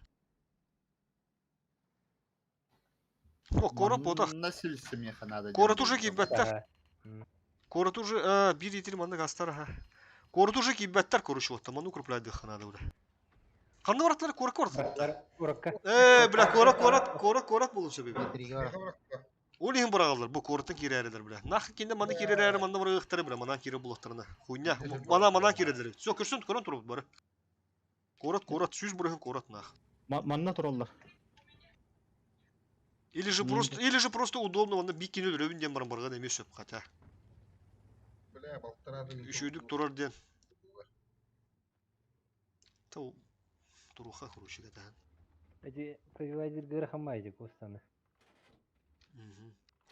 О, корот ботах. Манна силсимиэхэ надо. Корот уже киирбэттэр. Корот уже, а, биир итир маннык астар, аха. Корот уже киирбэттэр, короче, вот, ману укрепляйдыхха надо уже. Ханна бараттылар, корок бараттылар. Корокка. Э, бля, корот, корот, корот, корот болуп сөбү. Ол иһин быраҕаллар, бу куораттан киирээрилэр, бля. Нах кинде манна киирэрээри манна барыахтара, бля, манан киирэр булуохтарына. Хуйня, мана манан киирэллэр. Все, көрсөн, көрөн турабыт бары. Куорат, куорат, сүүс бырыһын куорат нах. Манна тураллар. Или же просто, или же просто удобно, манна бикини өлөрөбүн диэн баран барган эмиэ сөп, хотя. Бля, балтарады. Үчүгүйдүк турар диэн. Тау туруха короче катаан. Эти пробивайдер гыра хамайди костаны.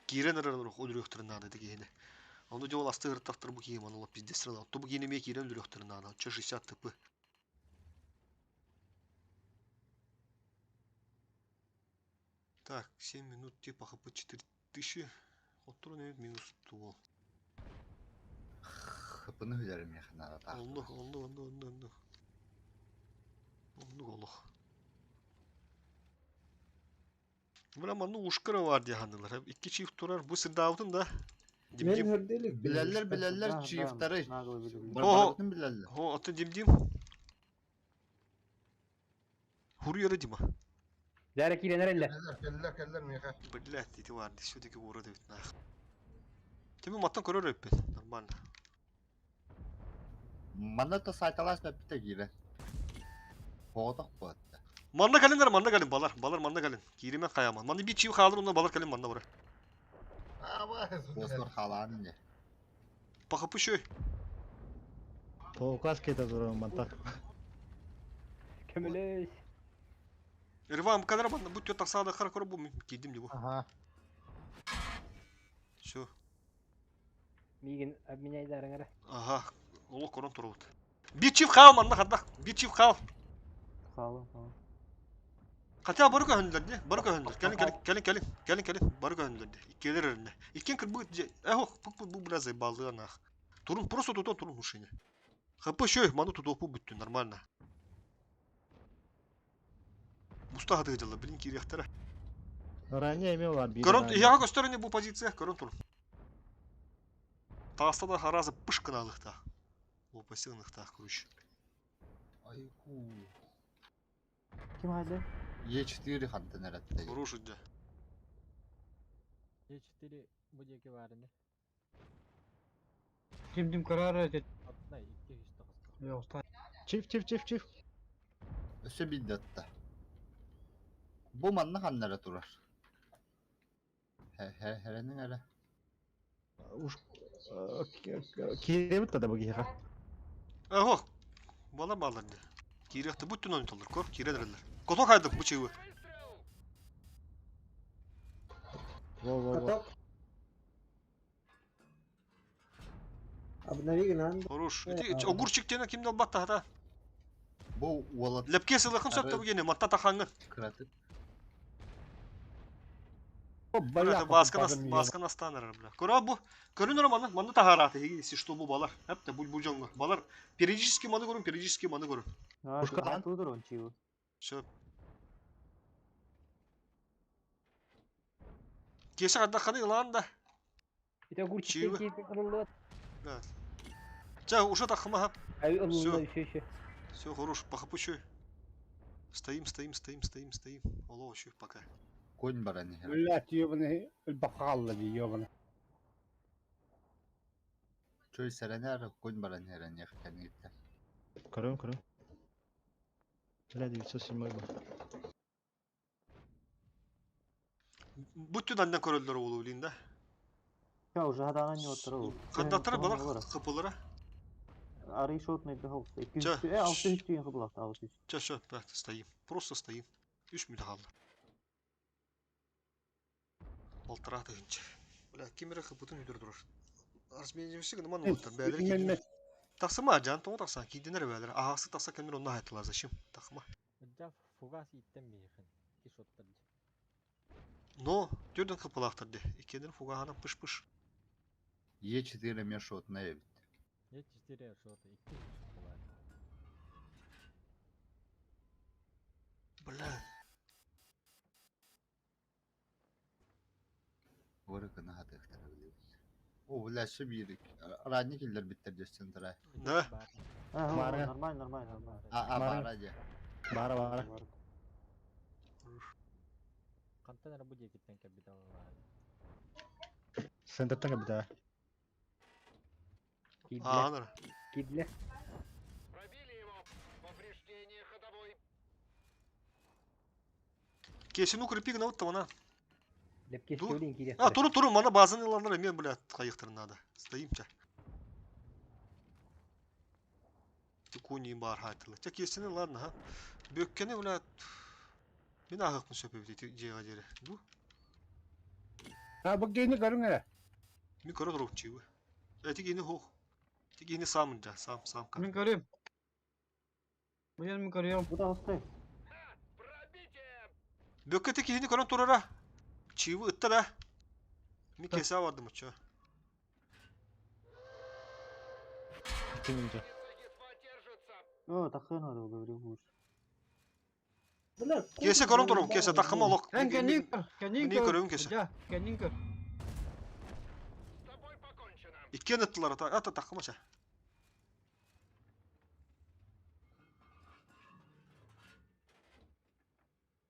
Киирэн эрэр өлөрүөхтэрин наада ити киһини. Ону дьол асты ыртахтар бу киһи манула пиздец сырала. Ту бу киһини эмиэ киирэн өлөрүөхтэрин наада. Ча 60 тп. Так, 7 минут типа хп 4000. Оттурун эбит минус туол. Хыпыны хүлэримиэхэ надо таах. Оннук, оннук, оннук, оннук, оннук. Оннук олох. Бля, манны ушкара бар дии ханнылар. Икки чиф турар. Бу сырдаабытын да. Дим-дим. Билэллэр, билэллэр чифтары. Хо, Барбытын билэллэр. хо, аты дим-дим. Хуруяра Дима. Дәрі киирен эрэллэр. Кэллэр, кэллэр, миэхэ. Блядь, ити бар все-таки урод эбит нах. Тебе маттан көрөр өппет. Нормально. Манна та сайталас бэппитэ киирэн. Хоотох буотта. Манна кэлиннэр, манна кэлин, балар, балар манна кэлин. Кииримен хаяман. Манна bir чип хаалыр, онно балар кэлин манна бара. Космор халаан не. Пахапы шөй. Тоокас кете турар манта. Көмөлөс. Рывам кадра манна бу тө тахсаада хара көрө бу кийдим ди бу. Ага. Все. Мигин обменяйдарың Ага. Олох көрөн турабыт. Bir чип хаал манна хандах. Bir чип хаал. Хаалым, хаалым. Хотя бары көһүннүлэр ди, бары көһүннүлэр. Кэлин, кэлин, кэлин, кэлин, кэлин, кэлин, бары көһүннүлэр ди. Иккилер эринне. Иккен кырбыт же. Эх, бу бу бу бля заебалды нах. Турун просто тутон турун мушине. ХП шөй, ману тутуопу бүттү, нормально. Буста хаты жылы, блин, кириэхтэрэ. Ранее эме бар бир. Көрөн, яга көстөрүнө бу позиция, көрөн турун. Тааста да харазы пышкыналыкта. Опасыгыныкта, короче. Айку. Ким хайды? Е4 хантан эретте. Хороший да. Е4 бу диэки баарыны. Ким карар эти. Атна икки үс таҕыста. Чиф чиф чиф чиф. Өссө биддатта. Бу манна ханнара турар. Хэ-хэ-хэрэнин эрэ. Уш кииребит да бу киһиэхэ. Ого. Бала балар ди. Кириэхте бүттүн ойнотоллор, көр, киирэн эрэллэр. Кото кайдык бу чыгы. Во во во. Каток. Обнови гынан. Хорош. Ити огурчик тена кимде албатта хата. Бу уолаттары Лэпкиэ сылыаххын сөп табы манта тахаҥҥын. кыратык. Бля, бааскан астаан эрэр, бля. Көрө бу, көрүн эрэ маны, маны таһарааты, если что бу балар. Эп бу бу дьоҥҥо. Балар периодически маны көрүн, периодически маны көрүн. Пушка Тудыр он чивы. Все. Кесе хаддахханы ылаан да. Ити огурчик киирбит ылыллыбат. Да. Ча, уже тахма. Ай ылылла еще еще. Все, хорош, похапучу. Стоим, стоим, стоим, стоим, стоим. Оло, еще пока. Конь баран иһэр. Блять, ебаный, бахалла ди, ебаный. Чөй сэрэнэр конь баран иһэр эниэх кэнниттэн. Көрөм, көрөм. Бля, 907 был. Бүттүн аннан көрөллөр уолу билин да. Я уже хадаан не оттырыл. Хандаттары балар кыпылара. Арый шотный бехол. Ча. 600 түйін қыбылақты, 600. Ча, ча, да, стоим. Просто стоим. Үш мүнөт хаалла. Полтора тыһынча. Бля, ким эрэ кыпытын үдер турар. Разменився гыныман уоттар. Бээлери киирдилэр. Тахсыма, жан тоҕо тахсан киирдинэр бээлери. Аһаҕасы тахса кэмнэр онно аһаттылар. Зачем? Тахма. Жа фугас иттен миихин. Ки шоттар. Но, түрден кыпылаахтар де. Иккиэннэрин фугаһынан пыш-пыш. Е4 эмиэ шотная эбит. Е 4 шоты. 2 фугас. Бля. Ора гына хатыахтара билэбит. О, бля, ше биир ранний киллэрбиттэр дьөссөн тура. Да. Бара. Нормально, нормально, нормально. А, а, Бара. бара дьэ. Бара, бара. Кантан эрэ бу диэкиттэн кэлбит аллаа. Центртан кэлбитэ. Аанар. Кидле. Кесин укрепи гына оттамана. Лепке Ду. сөйлейін кире. А, туру туру, мана базаны ыланнар эме, бля, кайыктырын надо. Стоим ча. Кони бар хайтылы. Ча кесини ладно, ха. Бөккени, бля, мен ахықпын сөпөбүт ити жега жере. Ду. А бу гейни көрүң эрэ. Мен көрө туруп чыгы. Эти кини хох. Эти кини сам жа, сам, сам как. Мин көрүм. Бу мин көрүм. Бу да остой. Бөккө ти кихини көрөн турара. Чыгы ытта да. Мен кесе бардым чо. 2 минута. О, тахын надо, говорю, лучше. Бля, Кесе көрөн туруп, кесе такыма олок. Эн кэннин көр, кэннин Мин көр. көрөм кесе. Жа, кэннин көр. Иккен ыттылар ата, ата такыма ча.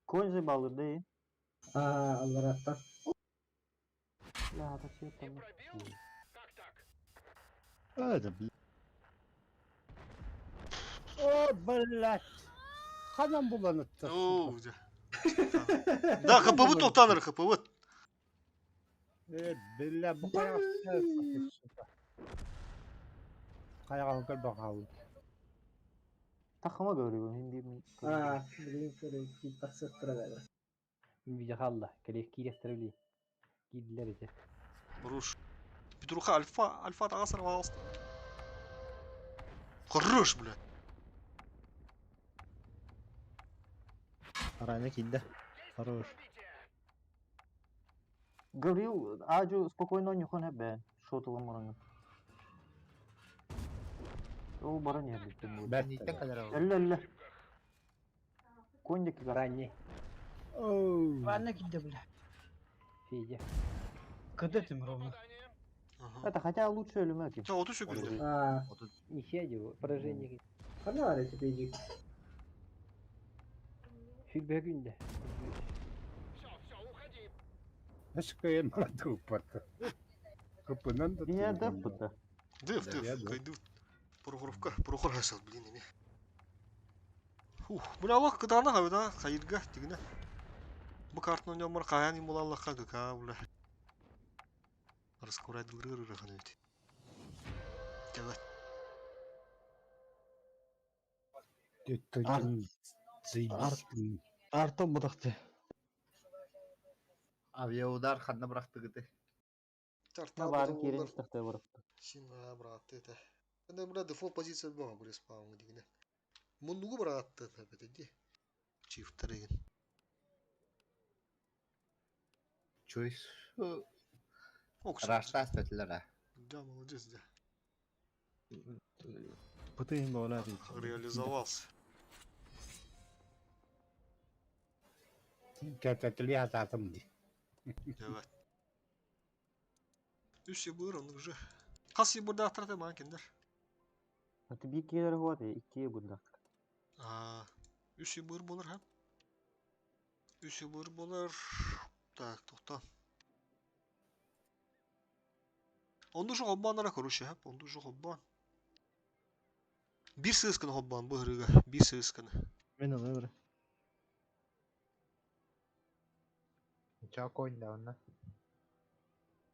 Конь заебал, да и? А, алларатта. Бля, это все там. А, это, бля. О, блять. Ханан буланытты. Оу, да. Да, ХПВ тоқтаныр, ХПВ. Э, бля, бу каяга Каяга көр бакалы. Тахыма говорю, мен бир А, блин, көрүм, кип тахсып турар. Видя халла. Келе кирестер били. Кидлер ите. Руш. Петруха альфа, альфа тағасыр пожалуйста. Хорош, бля. Рана киирдэ. Хорош. Гаврил, Аджу спокойно нюхан эбэ. Шотылым мұрын. Ол бара не бит. Кэнниттэн кэлэр ол. Әллә, әллә. Конь деки Ранний. Оу. Ладно, киде, бля. Федя. Кыды тим ровно. Это хотя лучше өлүмө Ча, оту сөкүндө. А, Ничья его. Поражение. хана ара теперь. Сүрбе күндө. Эшкейм тупат. Кыпынан да. Не деф да. Дыв, Да, дыв, я дыв. кайдыв. Прохоровка, Прохор хасал, блин, эме. Фух, бля, Аллах кыдана хабыда, хайырга, тигине. Бу картны ойномор каян им булаллахка гыка, бля. Раскурай дылрыр ырыхын ведь. Давай. Заебись. Артом бутахты. Авиаудар ханна бырахтыгыты. На барын кирен истахтай барып. Син, а, брат, это. Это, бля, дефолт позиция дома, бля, спаун, дигине. Муннугу бырааттын эбэтэ дии. Чифтар игин. Чуйс. Оксу. Раштас бэтилер а. Да, молодец, да. Пытыйын бола дии. Реализовался. Кәтәтили ататым ди. Evet. Үс ебыр оны уже. Хас ебырдаахтар да маан киндер. Аты бир киелер хуат, икки бурдак. Аа, үс ебыр болар ха. Үс ебыр болар. Так, тоқта. Онду же хоббанара короче, ха. Онду же хоббан. Бир сысканы хоббан бу хырыга. Бир сысканы. Мен алыр. Ча конь да онна.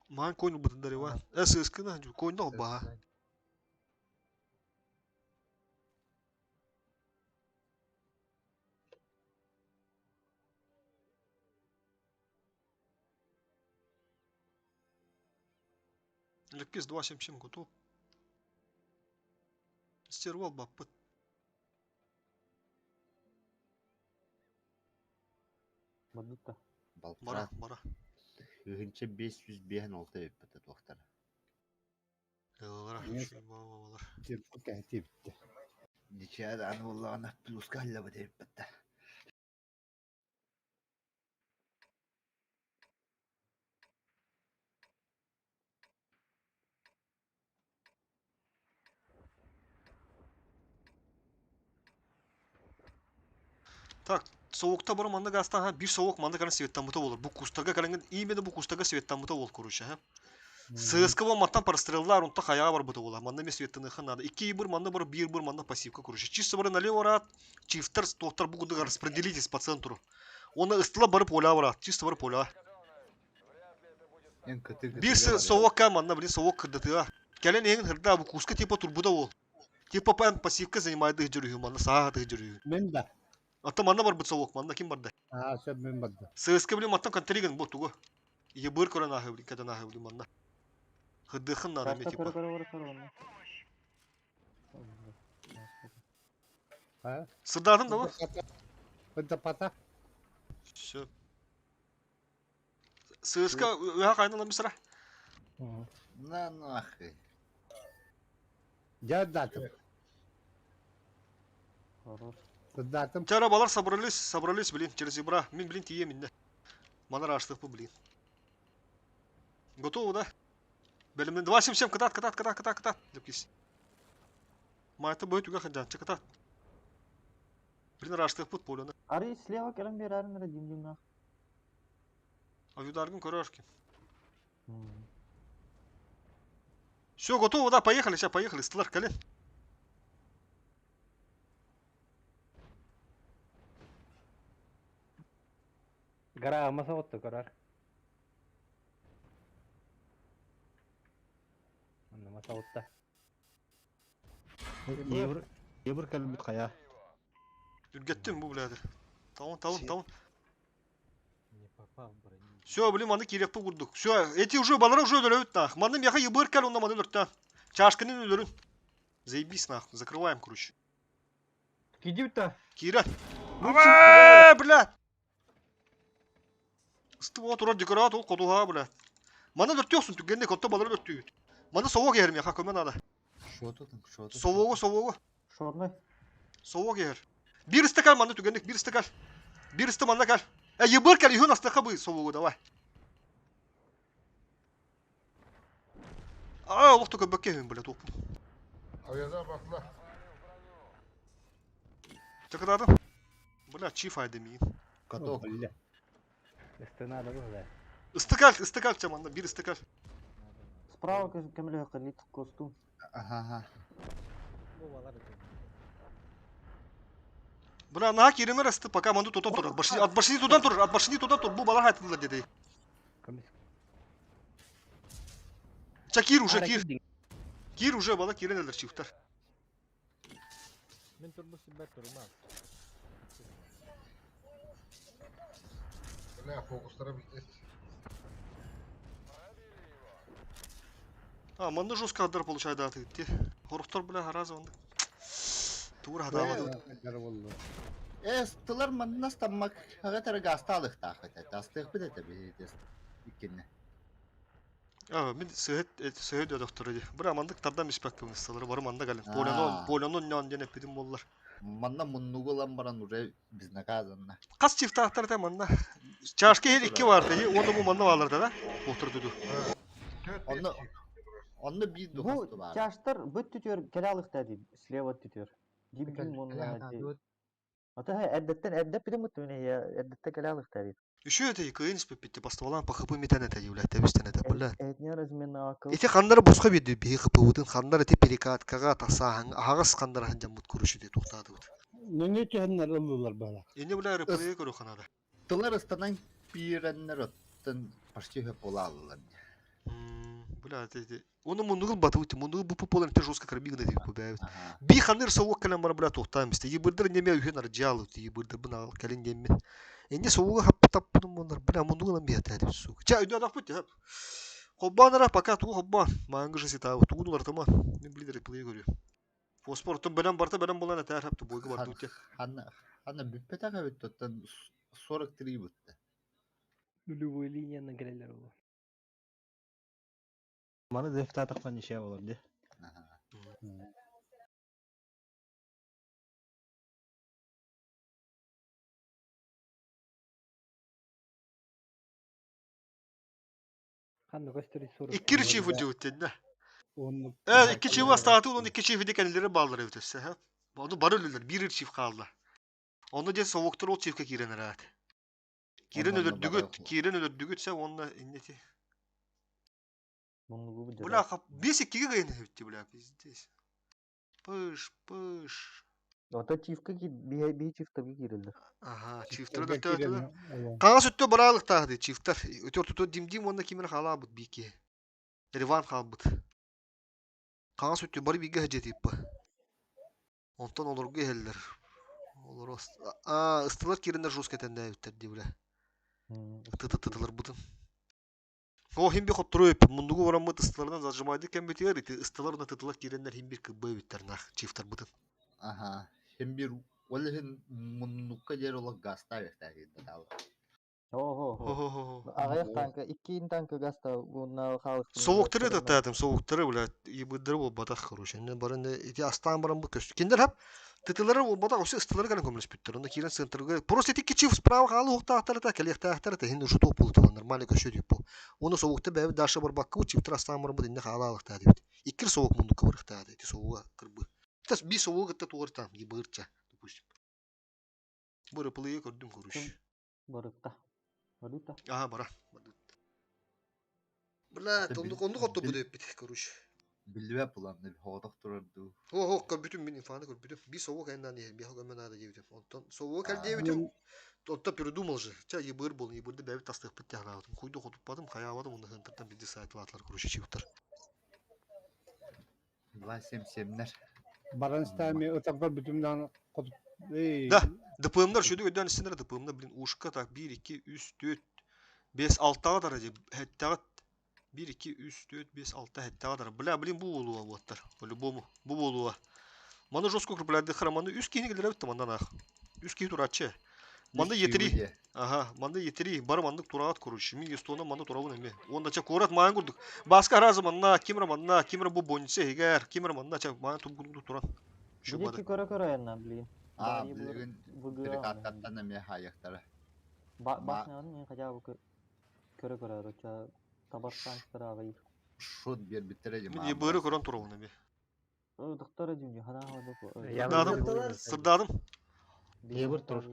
Маан койну бытындар ива. Э сысканы, койну хоббаха. Леккис 277 готов. Стервал баппыт. Бадытта. Бара, Балтра. бара. Үһүнче 556 эбиппит туохтар. Ылара, Нет. балар. Кәтипті. Ниче аны боллаҕына плюска аллабыт эбиппит да. Так, soğukta bara манна гастан ха bir soğuk манна каран светтамыта болар. Бу кустарга каранган именно бу кустарга светтамыта бол короче, ха. ССК бо маттан простреллар онта хаяга бар быта бола. Манна ме светтаны хан надо. Икки бир манна бар бир бир манна пассивка короче. Чисто бар налево рат, чифтер тоқтар бу кудыга распределитесь по центру. Оны ыстыла барып оля барат. Чисто барып оля. Эн кытыр Бир совок манна блин совок кырдатыга. Келен эң хырда бу куска типа турбуда бол. Типа пан пассивка занимает жүрү манна сааты жүрү. Мен да. Ата манна бар бу совок манна ким барды? А, сен мен барды. ССК блин маттан контриган бу тугу. Ебыр көрөн ахы блин кадан ахы блин манна. Хыдыхын надо ме Карта типа. көрө көрө көрө көрө онна. А? Сырдадың да ба? Бында пата. Все. ССК өһә кайнала мисра. На нахуй. Жадатым. Хорош. Сырдатым. Вчера балар собрались, собрались, блин, через ебра. Мин, блин, тие минне. Манар аштык бу, блин. Готово, да? Белимден 277 катат, катат, катат, катат, катат. Деп кис. Майта бой түгә хаджан, катат. Блин, раштык бу поляны. Ари слева келен берәрин дим дим нах. Авюдаргын көрөрки. Все, готово, да, поехали, сейчас, поехали, стылар, колен. Гара маса отты көрөр. Онна маса отта. Евр Евр кэлбит хая. Үргеттим бу, бляды. Талон, талон, талон. Не попал в броню. Все, блин, маны керек бу курдук. Все, эти уже балар уже өлөбүт нах. Маны мияха ебыр кел, онда маны өрттен. Чашканы өлөрүн. Заебись нах, закрываем, короче. Кидип-то. Кира. Э, бля. Ыстып турар декорат ол кодуга, бля. Маны өртөсүн түгенде котто балар өртүйүт. Маны совок ер мияха көмө надо. Шо тутун, шо тутун. Совогу, совогу. Шорный. Совок ер. Бир стакан маны түгендик, бир стакан. Бир сты манда кал. Э, ебыр кал, юн астака бы совогу давай. А, олохто көбөкке хүн, бля, топу. Авиаза бакла. Чакададым. Бля, чиф айды миин. Каток. Бля. Стена да было. Ыстыкал, ыстыкал чаманда, бир ыстыкал. Справа кемле кылит костюм. Ага, ага. Бу балар экен. Бля, на киремер асты, пока манду тутан турар. Башни, от башни тутан турар, от башни тутан тур. Бу балар хайтылар деди. Комисс. Ча кир уже, Ара кир. кидиң. Кир уже, бала киренелер чифтар. Мен турбу сиббет турмам. Бля, фокустара битет. А, манды жестко адар получает да, ты. Те. Хорохтор, бля, раза онда. Тугур хатаабатыбыт. Э, ыстылар манна астаммак аҕа гаастаалыктаах этэ. Астыахпыт этэ биһиги иккиннэ. Аа, мин сыһыт сыһыт өдөхтөрө дии. Быра маннык тардан испэккэ ысталары бары манна кэлин. Полянон, полянон ньон диэн эппитим буоллар. Манна муннугу ылан баран уже безнаказанно. Хас чифтаахтар этэ манна? Чашка иһин икки баар дии, уонна бу манна бааллар да? Отурдуду. Онно онно биир Бу духасту баар. чаштар быт түтүөр кэлэ алыхта дии, слева түтүөр. Дим-дим уонна дии. Ата эрдэттэн эрдэ питим үттүмүн эрдэттэн кэлэ алыхта дии. Еще это кыйын испеппитти бастабалаан по хп метен это бля тэбистен это бля. Этне размена акыл. Ити ханнары босхо биэрди биһи хпбытын ханнар ити перекаткаҕа тасааһын аһаҕас ханнар ханжаммыт короче туохтаатыбыт. Нөҥүө түһэннэр ыллылар бала. Инне бля РПГ көрө ханада. Тылар ыстанан пиирэннэр оттон почти хөп буолааллар. Бля ити Оны муннугул батыбыт, муннугул бу полон те жестко кырбигын этик бу бэбит. Би ханыр совок кэлэн бар бля туохтаан бисте. Йыбырдыр неме үһүн аржаалы ти йыбырдыр бун ал кэлин деммин. Энне совуга хаппы таппыным болар. Бля муннугул би хатады сука. Ча өйдө адак бут. Хоббанара пока тугу хоббан. Маангы же ситабы тугу дулар тама. Мен билдер плей көрү. Фосфор тум бэлэн барта бэлэн болан этэр хапты бойгу бар дутя. Ханна ханна бүппетак эбит оттон 43 бутта. Нулевой линияны кэлэлэр ол. Маны дефтатахтан ишэ болар ди. Ханна көстөр сорок. Икки чиф удьуттенне. Э, икки чиф астааты onun икки чифи кенилери баалар эбит өссө. Оны бары өлөлөр, бир чиф хаалла. Оны де совуктар ол чифке киирен араат. Киирен өлөрдүгүт, киирен өлөрдүгүт сэ онна иннети. Бля, бес иккиге кыйын эбитти, бля, пиздец. Пыш, пыш. Ото чифка ки би чифтарга киирэллэр. Ага, чифтер өтө Қағаз өттө бараалыктаах чифтер. Өтөр туту дим-дим онна кимер халаабыт бики. Риван хаалбыт. Қағаз өттө бары биге хажетиппа. Онтон олорго иһэллэр. Олор а ыстылар кириннер жестко тэннээбиттер дии бля. Тытытытылар бутун. О хим би хоттору өп мундугу бараммыт ыстыларынан зажимайды кэмбитигэр ити ыстылар уна тытылар кииреннер хим бир кыббы эбиттер нах чифтер бутун. Ага, хим бир ол иһин муннукка диэри олох гаастаабыктаах датаалы. Ого. Аҕыйах танка, иккиин танка гаста уонна хаалыктын. Совуктары да таатым, совуктары, бля, ебыддары буолбатах, короче. Инне барын ити астаан баран бу көстү. Киндер хап тытылары буолбатах, өссө ыстылары кэлэн көмөлөспүттэр. Онно киирэн центрга просто ити чиф справа хаалы уохтаахтар та, кэлиэхтээхтэр та, хин уже топ буолу нормально көсө дип бу. Оны совукта бэби даша барбакка бу чифтер астаан баран бу инне хаалаалыктаа диэбит. Иккир совук мундукка барыхтаа ити совуга кырбы. Тас би совуга кытта тугартаам, ебырча, допустим. Бу рыплые көрдүм, короче. Барытта. Барытта. Ага, бара. Бля, оннук оннук отто бу деп короче. Билбэп буланны хоҕотох турар дуу. О, көрбүтүм мин инфаны көрбүтүм. Би совок эннан иһин, би көмө наада диэбитим. Онтон совок кэл диэбитим. Онто передумал же. Ча ебыр бол, ебырды бэби тастыхпыт тяхнаабытым. Хуйду хотуппатым, хаябатым, онда хынтыртан бидди сайтлаатылар, короче, чиптар. 277-нер. Баран стами ытардар бүтүмдән хотуп. Да, ДПМнар шөдү өйдөн истинер ДПМнар, блин, ушка так 1 2 3 4 5 6-га дара же. Хеттагат 1 2 3 4 5 6 хеттага дара. Бля, блин, бу болуа буаттар. По-любому, бу болуа. Маны жестко укрепляды храманы. Үс кихини келер битти мандан ах. Үс кихи турачы. Манда етри. Ага, манда етри. Бар мандык тураат короче. Мин естона манда турабын эме. Онда ча корат маған курдук. Баска разы манна, кимра манна, кимра бу больница егер, кимра манна ча маған туп туран. Шу бады. Көрө көрө энна, блин. А, билигин перекаттаттан эме хаяктара. Башнарын мен хотя бы көрө көрө ча табарсан сырагы. Шот бер биттере Мин ебыры көрөн турабын эме. Доктор дюнди хана хана. Сырдадым. Сырдадым. Ебыр тур.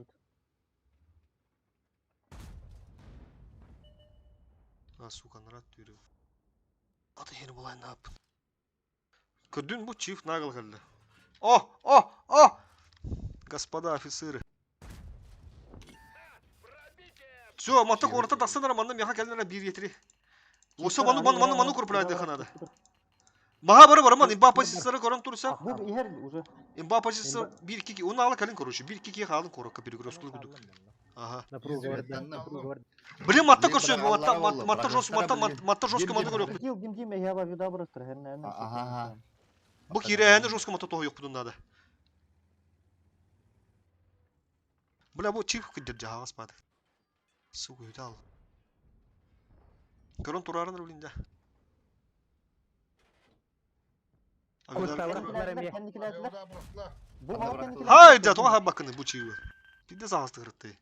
А, сука, нарад түрі. Аты хені болайын напын. Көрдүн бу чиф нагыл келди. О, о, о! Господа офицеры. Все, маттык орта тақсынар, манна меха келдер бир етри. Осы ману ману ману ману курпулайды ханада. Маха бары бараман, имба позициялары көрөн турса. Бу ихер уже. Имба позиция 1 2 оны ала калин короче, 1 2 халын корокка перекрестку кудук. Ага. Блин, матта көрсө, матта матта жос, матта матта жестко ману көрөк. Дим дим дим я ба вида бұрыстыр, херне. Ага. Бу кирәһәне жестко матта тоһу юк надо. Бля, бу чип кыддыр жаһаҕас баады. Сука, үтал. Көрөн турарын рулин да. Хай, да, тоҕо хаббаккыны бу чиыбы. Пидде саҕастыгырытты.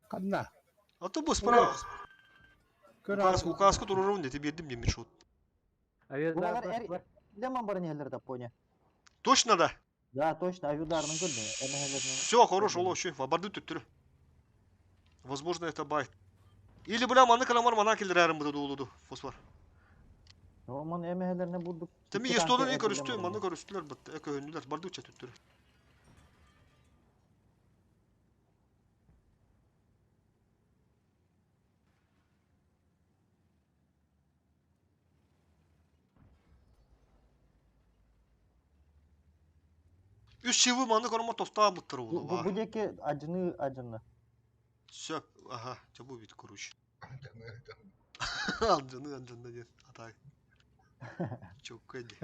Ханна? А то бу справа. Указ, указка турурун дети бердим дем шот. Демон баран иһэллэр да поня. Точно да? Да, точно, авиударынан көрдүм. Все, хорош, ол вообще, барды түттүрү. Возможно, это байт. Или, бля, маны каламар мана келдирәрим буду дуулуду, фосфор. Ман эмэһэлэрне бурдук. Теми естодан и көрүстү, маны көрүстүлөр бит, көһүннүлөр, барды уча түттүрү. Үс чивы маны көрөмө тостаабыттар Бу уолу. бу диэки адьыны адьынна. Сөп, аха, дьэ бу бит короче. Алдьаны алдьанна диэн атаак. Чокка ди.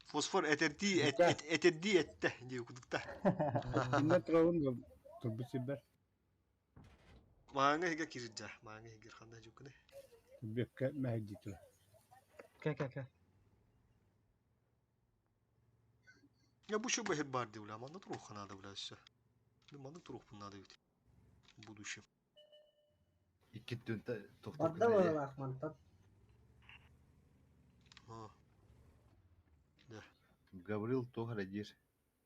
Фосфор этэрдии этэрдии эттэ дии кудукта. Инна турабын турбут сирбэр. Мааҥа иһигэ киирдэ. Мааҥа иһигэр ханна дьуккуны. Бүккэ мэһэйдии турар. Кэ кэ кэ. Я бу чөбө иһит бар дии, бля. Манна туруохха наада, бля, өссө. Манна туруохпун наада эбит. В будущем. Икки түнтэ Барда быһыылаах мантан. А. Да. Гаврил туох эрэ диир.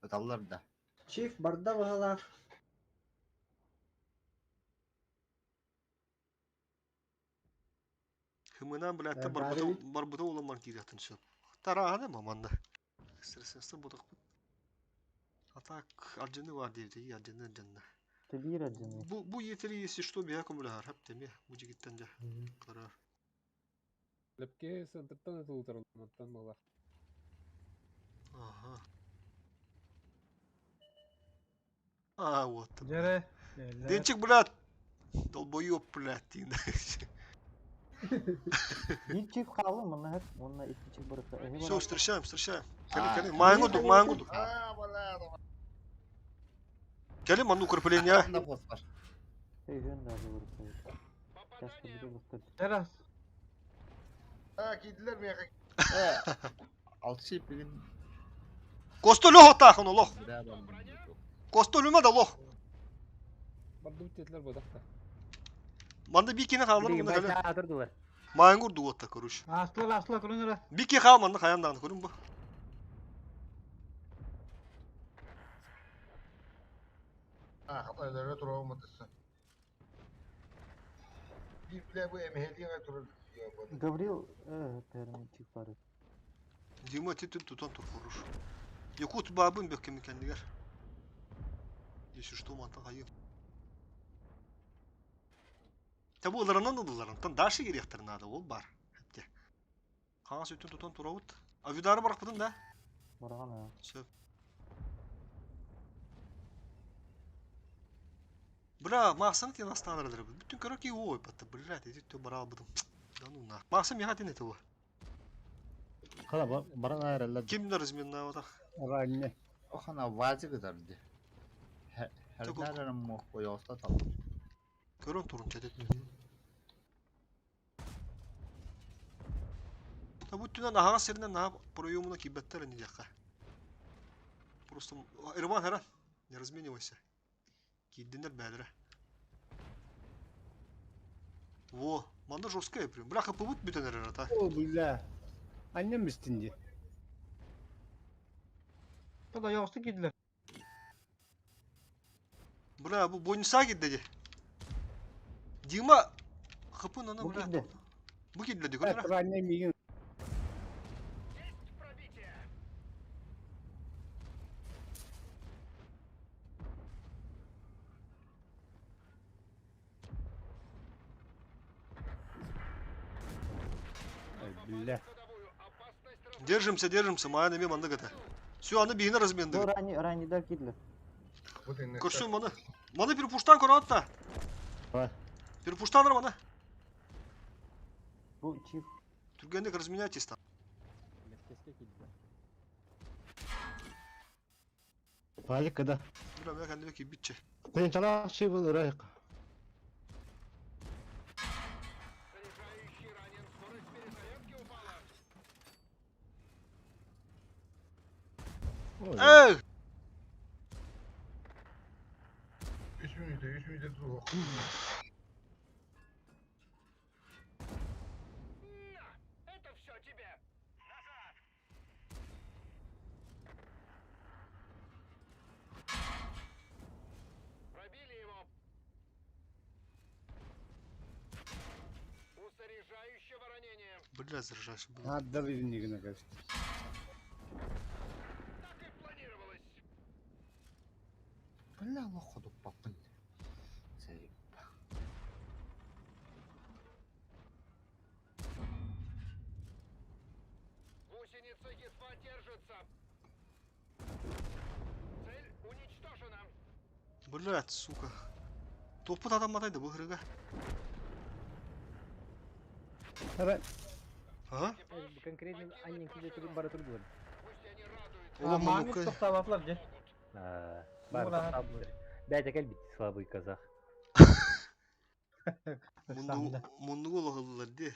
Ыталлар да. Чиф барда быһыылаах. Хымынан, блядь, барбыта, барбыта уламан киириэхтин сөп. Тарааһына манна. Стресстен ботохпут. А так, ардьыны бар диэбитэ, ардьыны ардьынна. Тэбиир ардьыны. Бу, бу етери, если что, бэйэ көмөлөһөр, хап тэми, бу дьигиттэн дьэ, көрөр. Лепке сынтыртан ытылытар онтон буолар. Ага. А, вот. Дьэрэ. Денчик, блядь, долбоёб, блядь, тиин. Биир чип хаалла манна хат, уонна икки чип барыта. Все, встречаем, встречаем. Кэлин, кэлин. Маайын курдук, маайын курдук. Кэлин, манна укрепление. Өйүн даже барыта. Часто буду бастар. Терас. А, киирдилэр миэхэ. Алты билин Косто лох таахын олох. Косто өлүмэ да лох. Бардыбыт диэтилэр бодахта. Манна бикини хааллар Билигин мунна кэлин. байтаа турдулар. Маайын курдук уотта, короче. Астылар, астылар, көрүн эрэ. Бики хаал манна хайан даҕаны көрүн бу. А, хатайларга турабын матысса. Биир бля бу эмэһэлиэҕэ турар. Гаврил, э, тэрин чип бары. Дима титин тутан тур хорош. Якут бабын бөккемин кэннигэр. Если что, мантан хайым. Та бу ыларынан ылыларантан дальше кириэхтэрин наада ол бар. Хепте. Хаҥас өттүн тутан турабыт. Авидары барахпытын да? Бараҕан аа. Сөп. Бля, Максым тен астаанаралар. Бүтүн көрө ки ой батта, блядь, эти тө бара албытым. Да ну на. Максым яха тен это Хала баран айраллар. Ким разминнаабатах? Ранне. Охана вазик ытарды. Хердәрәрім моқ ойоста тал. Көрөн турун чэтет. Та бу түнен аһаҕас сиринэн наһаа проемуна киирбэттэр ини диэххэ. Просто Ирван хара, не разменивайся. Киирдиннэр бээлэрэ. Во, манна жесткая прям. Бля, хапыбыт бүтэн эрэр ата. О, бля. Аннем истин ди. Тода yoğustu киирдилэр. Бля, бу бойница киирдэ дии. Дима, хапын аны, Бу бля. киирдэ. Бу киирдэ дии, көрөр. Ранне миигин. Ай, бля. Держимся, держимся, маан эме маннык это. Все, аны биһини Бу размендыгыт. ранни раннидар киирдилэр. Көрсүн маны. Маны перепуштан көрөт та. Давай. Перепуштан маны. Бу чип. Түргэнник разменяйтесь там. Меркеске киирдилэр. Палик када. Бля, мен кәндіме кийбитче. Тыйынчалаах чыыбыл ырайык. Эй! 3 минута, 3 минута туох. Бля, заряжайся, блин. Надо бириннигine кэбис. Бля, лох ходуппаппын. Заебал. Блядь, сука. Топпут адам матайды бұл хырыга. Ара А? Конкретно аннен киде турун бара турдулар. Ола Маңыз мамука. тоқтабапылар же. Бар Мура. тоқтабылар. Бәйті кәл бит слабый казах. Мунду мунду олағылар де.